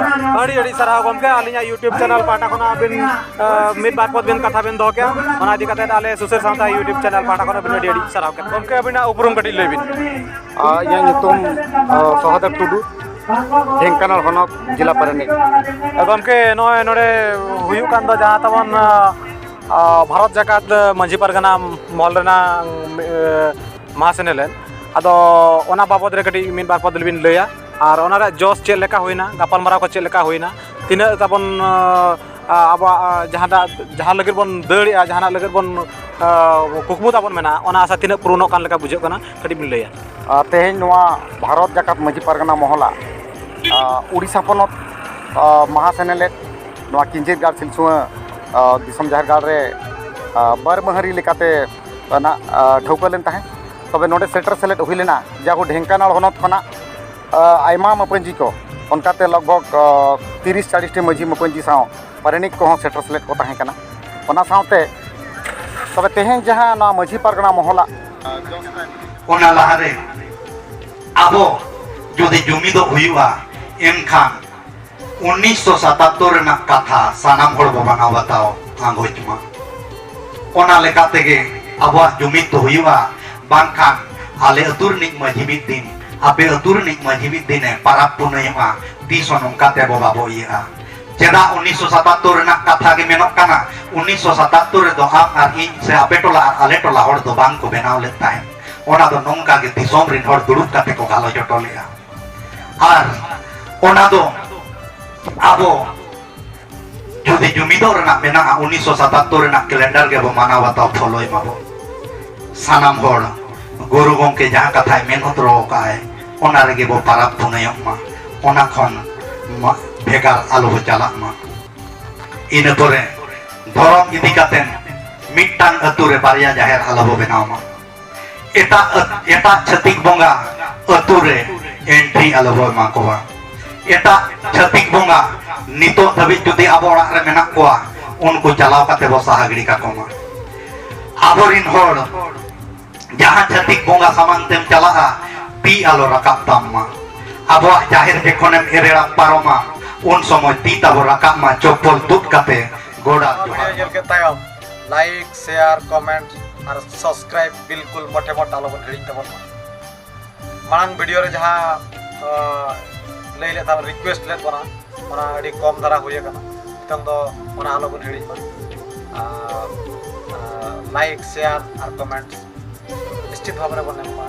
ᱟᱹᱰᱤ ᱟᱹᱰᱤ ᱥᱟᱨᱦᱟᱣ ᱜᱚᱢᱠᱮ, ᱟᱹᱞᱤᱧᱟᱜ YouTube ᱪᱮᱱᱮᱞ ᱯᱟᱦᱴᱟ ᱠᱷᱚᱱᱟᱜ ᱟᱹᱵᱤᱱ, ᱟᱸ, ᱢᱤᱫ ᱵᱟᱨ ᱯᱚᱫ ᱵᱤᱱ ᱠᱟᱛᱷᱟ ᱵᱤᱱ ᱫᱚᱦᱚ ᱠᱮᱜᱼᱟ, ᱚᱱᱟ ᱤᱫᱤ ᱠᱟᱛᱮᱫ ᱟᱞᱮ ᱥᱩᱥᱤᱨ ᱥᱟᱶᱛᱟ YouTube ᱪᱮᱱᱮᱞ ᱯᱟᱦᱴᱟ ᱠᱷᱚᱱ ᱟᱹᱵᱤᱱ ᱟᱹᱰᱤ ᱟᱹᱰᱤ ᱥᱟᱨᱦᱟᱣ᱾ ᱜᱚᱢᱠᱮ, ᱟᱹᱵᱤᱱᱟᱜ ᱩᱯᱨᱩᱢ ᱠᱟᱹᱴᱤᱡ ᱞᱟᱹᱭ ᱵᱤᱱ᱾ ᱟᱨ ᱤᱧᱟᱹᱜ ᱧᱩᱛᱩᱢ, ᱟᱸ, ᱥᱚᱦᱚᱫᱮᱵ ᱴᱩᱰᱩ, ᱰᱷᱮᱝᱠᱟᱱᱟᱞ ᱦᱚᱱᱚᱛ, ᱡᱮᱞᱟ ᱯᱟᱨᱟᱱᱤᱠ᱾ ᱜᱚᱢᱠᱮ, ᱱᱚᱜᱼᱚᱭ ᱱᱚᱰᱮ ᱦᱩᱭᱩᱜ ᱠᱟᱱ ᱫᱚ ᱡᱟᱦᱟᱸ ᱛᱟᱵᱚᱱ, ᱟᱸ, ᱟᱸ, ᱵᱷᱟᱨᱚᱛ ᱡᱟᱠᱟᱛ ᱢᱟᱹᱡᱷᱤ ᱯᱟᱨᱜᱟᱱᱟ ᱢᱚᱦᱚᱞ ᱨᱮᱱᱟᱜ, ᱟᱸ, ᱢᱟᱦᱟ ᱥᱮᱱᱮᱞᱮᱫ, ᱟᱫᱚ ᱚᱱᱟ ᱵᱟᱵᱚᱫ ᱨᱮ ᱠᱟᱹᱴᱤᱡ ᱢᱤᱫ ᱵᱟᱨ ᱯᱚᱫ ᱵᱤᱱ ᱞᱟᱹᱭᱟ, ᱟᱨ ᱚᱱᱟ ᱨᱮᱭᱟᱜ ᱡᱚᱥ ᱪᱮᱫ ᱞᱮᱠᱟ ᱦᱩᱭᱱᱟ, ᱜᱟᱯᱟᱞᱢᱟᱨᱟᱣ ᱠᱚ ᱪᱮᱫ ᱞᱮᱠᱟ ᱦᱩᱭᱱᱟ, ᱛᱤᱱᱟᱹᱜ ᱛᱟᱵᱚᱱ ᱟᱵᱚᱣᱟᱜ ᱡᱟᱦᱟᱸᱴᱟᱜ ᱡᱟᱦᱟᱸ ᱞᱟᱹᱜᱤᱫ ᱵᱚᱱ ᱫᱟᱹᱲᱮᱜᱼᱟ, ᱡᱟᱦᱟᱱᱟᱜ ᱞᱟᱹᱜᱤᱫ ᱵᱚᱱ ᱠᱩᱠᱢᱩ ᱛᱟᱵᱚᱱ ᱢᱮᱱᱟᱜᱼᱟ, ᱚᱱᱟ ᱟᱥᱟ ᱛᱤᱱᱟᱹᱜ ᱯᱩᱨᱩᱱᱚᱜ ᱠᱟᱱ ᱞᱮᱠᱟ ᱵᱩᱡᱷᱟᱹᱜ ᱠᱟᱱᱟ, ᱠᱟᱹᱴᱤᱡ ᱵᱤᱱ ᱞᱟᱹᱭᱟ? ᱛᱮᱦᱮᱧ ᱱᱚᱣᱟ ᱵᱷᱟᱨᱚᱛ ᱡᱟᱠᱟᱛ ᱢᱟᱹᱡᱷᱤ ᱯᱟᱨᱜᱟᱱᱟ ᱢᱚᱦᱚᱞᱟ ᱩᱲᱤᱥᱥᱟ ᱯᱚᱱᱚᱛ ᱢᱟᱦᱟ ᱥᱮᱱᱮᱞᱮᱫ ᱱᱚᱣᱟ ᱠᱤᱧᱡᱤᱨ ᱜᱟᱲ ᱥᱤᱞᱥᱩᱣᱟᱹ ᱫᱤᱥᱚᱢ ᱡᱟᱦᱮᱨ ᱜᱟᱲ ᱨᱮ ᱵᱟᱨ ᱢᱟᱹᱦᱟᱹᱨᱤ ᱞᱮᱠᱟᱛᱮ ᱱᱟᱜ ᱴᱷᱟᱹᱣᱠᱟᱹ ᱞᱮᱱ ᱛᱟᱦᱮᱸᱫ᱾ ᱛᱚᱵᱮ ᱱᱚᱰᱮ ᱥᱮᱴᱮᱨ ᱥᱮᱞᱮᱫ ᱦᱩᱭ ᱞᱮᱱᱟ ᱡᱟᱦᱳ ᱰᱷᱮᱝᱠᱟᱱᱟᱲ ᱦᱚᱱᱚᱛ ᱠᱷᱚᱱᱟᱜ ᱟᱭᱢᱟ ᱢᱟᱹᱯᱟᱹᱧᱡᱤ ᱠᱚ, ᱚᱱᱠᱟᱛᱮ ᱞᱚᱜᱽ ᱵᱷᱚᱜᱽ ᱛᱤᱨᱤᱥ ᱪᱟᱞᱤᱥ ᱴᱤ ᱢᱟᱹᱡᱷᱤ ᱢᱟᱹᱯᱟᱹᱧᱡᱤ ᱥᱟᱶ ᱯᱟᱨᱟᱱᱤᱠ ᱠᱚᱦᱚᱸ ᱥᱮᱴᱮᱨ ᱥᱮᱞᱮᱫ ᱠᱚ ᱛᱟᱦᱮᱸ ᱠᱟᱱᱟ᱾ ᱚᱱᱟ ᱥᱟᱶᱛᱮ ᱛᱚᱵᱮ ᱛᱮᱦᱮᱧ ᱡᱟᱦᱟᱸ ᱱᱚᱣᱟ ᱢᱟᱹᱡᱷᱤ ᱯᱟᱨᱜᱟᱱᱟ ᱢᱚᱦᱚᱞᱟᱜ ᱚᱱᱟ ᱞᱟᱦᱟᱨᱮ ᱟᱵᱚ ᱡᱩᱫᱤ ᱡᱩᱢᱤᱫᱚᱜ ᱦᱩᱭᱩᱜᱼᱟ, ᱮᱱᱠᱷᱟᱱ ᱩᱱᱤᱥᱥᱚ ᱥᱟᱛᱟᱛᱛᱳᱨ ᱨᱮᱱᱟᱜ ᱠᱟᱛᱷᱟ ᱥᱟᱱᱟᱢ ᱦᱚᱲ ᱵᱚ ᱢᱟᱱᱟᱣ ᱵᱟᱛᱟᱣ ᱟᱸᱜᱚᱪ ᱢᱟ᱾ ᱚᱱᱟ ᱞᱮᱠᱟ ᱛᱮᱜᱮ ᱟᱵᱚᱣᱟᱜ ᱡᱩᱢᱤᱫ ᱫᱚ ᱦᱩᱭᱩᱜᱼᱟ, ᱵᱟᱝᱠᱷᱟᱱ ᱟᱞᱮ ᱟᱹᱛᱩ ᱨᱤᱱᱤᱡ ᱢᱟᱹᱡᱷᱤ ᱢᱤᱫ ᱫᱤᱱ, ᱟᱯᱮ ᱟᱹᱛᱩ ᱨᱤᱱᱤᱡ ᱢᱟᱹᱡᱷᱤ ᱢᱤᱫ ᱫᱤᱱᱮ ᱯᱟᱨᱟᱵᱽ ᱯᱩᱱᱟᱹᱭᱚᱜᱼᱟ, ᱛᱤᱥ ᱦᱚᱸ ᱱᱚᱝᱠᱟ ᱛᱮ ᱟᱵᱚ ᱵᱟᱵᱚ ᱤᱭᱟᱹᱜᱼᱟ᱾ ᱪᱮᱫᱟᱜ ᱩᱱᱤᱥᱥᱚ ᱥᱟᱛᱟᱛᱛᱳᱨ ᱨᱮᱱᱟᱜ ᱠᱟᱛᱷᱟ ᱜᱮ ᱢᱮᱱᱚᱜ ᱠᱟᱱᱟ? ᱩᱱᱤᱥᱥᱚ ᱥᱟᱛᱟᱛᱛᱳᱨ ᱨᱮᱫᱚ ᱟᱢ ᱟᱨ ᱤᱧ ᱥᱮ ᱟᱯᱮ ᱴᱚᱞᱟ ᱟᱨ ᱟᱞᱮ ᱴᱚᱞᱟ ᱦᱚᱲ ᱫᱚ ᱵᱟᱝ ᱠᱚ ᱵᱮᱱᱟᱣ ᱞᱮᱫ ᱛᱟᱦᱮᱸᱫ᱾ ᱚᱱᱟ ᱫᱚ ᱱᱚᱝᱠᱟ ᱜᱮ ᱫᱤᱥᱚᱢ ᱨᱤᱱ ᱦᱚᱲ ᱫᱩᱲᱩᱵ ᱠᱟᱛᱮ ᱠᱚ ᱜᱟᱞᱚᱪ ᱦᱚᱴᱚ ᱞᱮᱫᱼᱟ᱾ ᱟᱨ ᱚᱱᱟ ᱫᱚ ᱟᱵᱚ ᱡᱩᱫᱤ ᱡᱩᱢᱤᱫᱚᱜ ᱨᱮᱱᱟᱜ ᱢᱮᱱᱟᱜᱼᱟ, ᱩᱱᱤᱥᱥᱚ ᱥᱟᱛᱟᱛᱛᱳᱨ ᱨᱮᱱᱟᱜ ᱠᱮᱞᱮᱱᱰᱟᱨ ᱜᱮᱵᱚ ᱢᱟᱱᱟᱣ ᱵᱟᱛᱟᱣ ᱯᱷᱚᱞᱚᱭ ᱢᱟᱵᱚ᱾ ᱥᱟᱱᱟᱢ ᱦᱚᱲ ᱜᱩᱨᱩ ᱜᱚᱢᱠᱮ ᱡᱟᱦᱟᱸ ᱠᱟᱛᱷᱟᱭ ᱢᱮᱱ ᱦᱚᱴᱚ ᱟᱠᱟᱫᱼᱟᱭ, ᱚᱱᱟ ᱨᱮᱜᱮ ᱵᱚ ᱯᱟᱨᱟᱵᱽ ᱯᱩᱱᱟᱹᱭᱚᱜ ᱢᱟ, ᱚᱱᱟ ᱠᱷᱚᱱ ᱢᱟ ᱵᱷᱮᱜᱟᱨ ᱟᱞᱚ ᱵᱚ ᱪᱟᱞᱟᱜ ᱢᱟ᱾ ᱤᱱᱟᱹ ᱯᱚᱨᱮ ᱫᱷᱚᱨᱚᱢ ᱤᱫᱤ ᱠᱟᱛᱮ ᱢᱤᱫᱴᱟᱝ ᱟᱹᱛᱩ ᱨᱮ ᱵᱟᱨᱭᱟ ᱡᱟᱦᱮᱨ ᱟᱞᱚ ᱵᱚ ᱵᱮᱱᱟᱣ ᱢᱟ᱾ ᱮᱴᱟᱜ ᱟᱹ- ᱮᱴᱟᱜ ᱪᱷᱟᱹᱛᱤᱠ ᱵᱚᱸᱜᱟ ᱟᱹᱛᱩ ᱨᱮ ᱮᱱᱴᱨᱤ ᱟᱞᱚ ᱵᱚ ᱮᱢᱟ ᱠᱚᱣᱟ᱾ ᱮᱴᱟᱜ ᱪᱷᱟᱹᱛᱤᱠ ᱵᱚᱸᱜᱟ ᱱᱤᱛᱚᱜ ᱫᱷᱟᱹᱵᱤᱡ ᱡᱩᱫᱤ ᱟᱵᱚ ᱚᱲᱟᱜ ᱨᱮ ᱢᱮᱱᱟᱜ ᱠᱚᱣᱟ, ᱩᱱᱠᱩ ᱪᱟᱞᱟᱣ ᱠᱟᱛᱮ ᱵᱚ ᱥᱟᱦᱟ ᱜᱤᱰᱤ ᱠᱟᱠᱚ ᱢᱟ᱾ ᱟᱵᱚᱨᱤᱱ ᱦᱚᱲ ᱡᱟᱦᱟᱸ ᱪᱷᱟᱹᱛᱤᱠ ᱵᱚᱸᱜᱟ ᱥᱟᱢᱟᱝ ᱛᱮᱢ ᱪᱟᱞᱟᱜᱼᱟ, ᱛᱤ ᱟᱞᱚ ᱨᱟᱠᱟᱵ ᱛᱟᱢ ᱢᱟ᱾ ᱟᱵᱚᱣᱟᱜ ᱡᱟᱦᱮᱨ ᱡᱚᱠᱷᱚᱱᱮᱢ ᱮᱨᱮᱲᱟ ᱯᱟᱨᱚᱢᱟ, ᱩᱱ ᱥᱚᱢᱚᱭ ᱛᱤ ᱛᱟᱵᱚ ᱨᱟᱠᱟᱵ ᱢᱟ, ᱪᱚᱯᱯᱚᱞ ᱛᱩᱫ ᱠᱟᱛᱮ ᱜᱚᱰᱟ ᱱᱚᱣᱟ ᱡᱚᱦᱟᱨ᱾ ᱵᱷᱤᱰᱤᱭᱳ ᱧᱮᱞ ᱠᱮᱫ ᱛᱟᱭᱚᱢ ᱞᱟᱭᱤᱠ, ᱥᱮᱭᱟᱨ, ᱠᱚᱢᱮᱱᱴ ᱟᱨ ᱥᱟᱵᱥᱠᱨᱟᱭᱤᱵ ᱵᱤᱞᱠᱩᱞ ᱢᱚᱴᱷᱮ ᱢᱚᱴ ᱟᱞᱚᱵᱚᱱ ᱦᱤᱲᱤᱧ ᱛᱟᱵᱚᱱ ᱢᱟ᱾ ᱢᱟᱲᱟᱝ ᱵᱷᱤᱰᱤᱭᱳ ᱨᱮ ᱡᱟᱦᱟᱸ ᱞᱟᱹᱭ ᱞᱮᱫ ᱛᱟᱦᱮᱸ, ᱨᱤᱠᱩᱭᱮᱥᱴ ᱞᱮᱫ ᱵᱚᱱᱟ, ᱚᱱᱟ ᱟᱹᱰᱤ ᱠᱚᱢ ᱫᱷᱟᱨᱟ ᱦᱩᱭ ᱟᱠᱟᱱᱟ᱾ ᱱᱤᱛᱚᱝ ᱫᱚ ᱚᱱᱟ ᱟᱞᱚᱵᱚᱱ ᱦᱤᱲᱤᱧ ᱢᱟ᱾ ᱟᱨ ᱞᱟᱭᱤᱠ, ᱥᱮᱭᱟᱨ ᱟᱨ ᱠᱚᱢᱮᱱᱴ ᱱᱤᱥᱪᱤᱛ ᱵᱷᱟᱵᱮ ᱨᱮᱵᱚᱱ ᱮᱢ ᱢᱟ᱾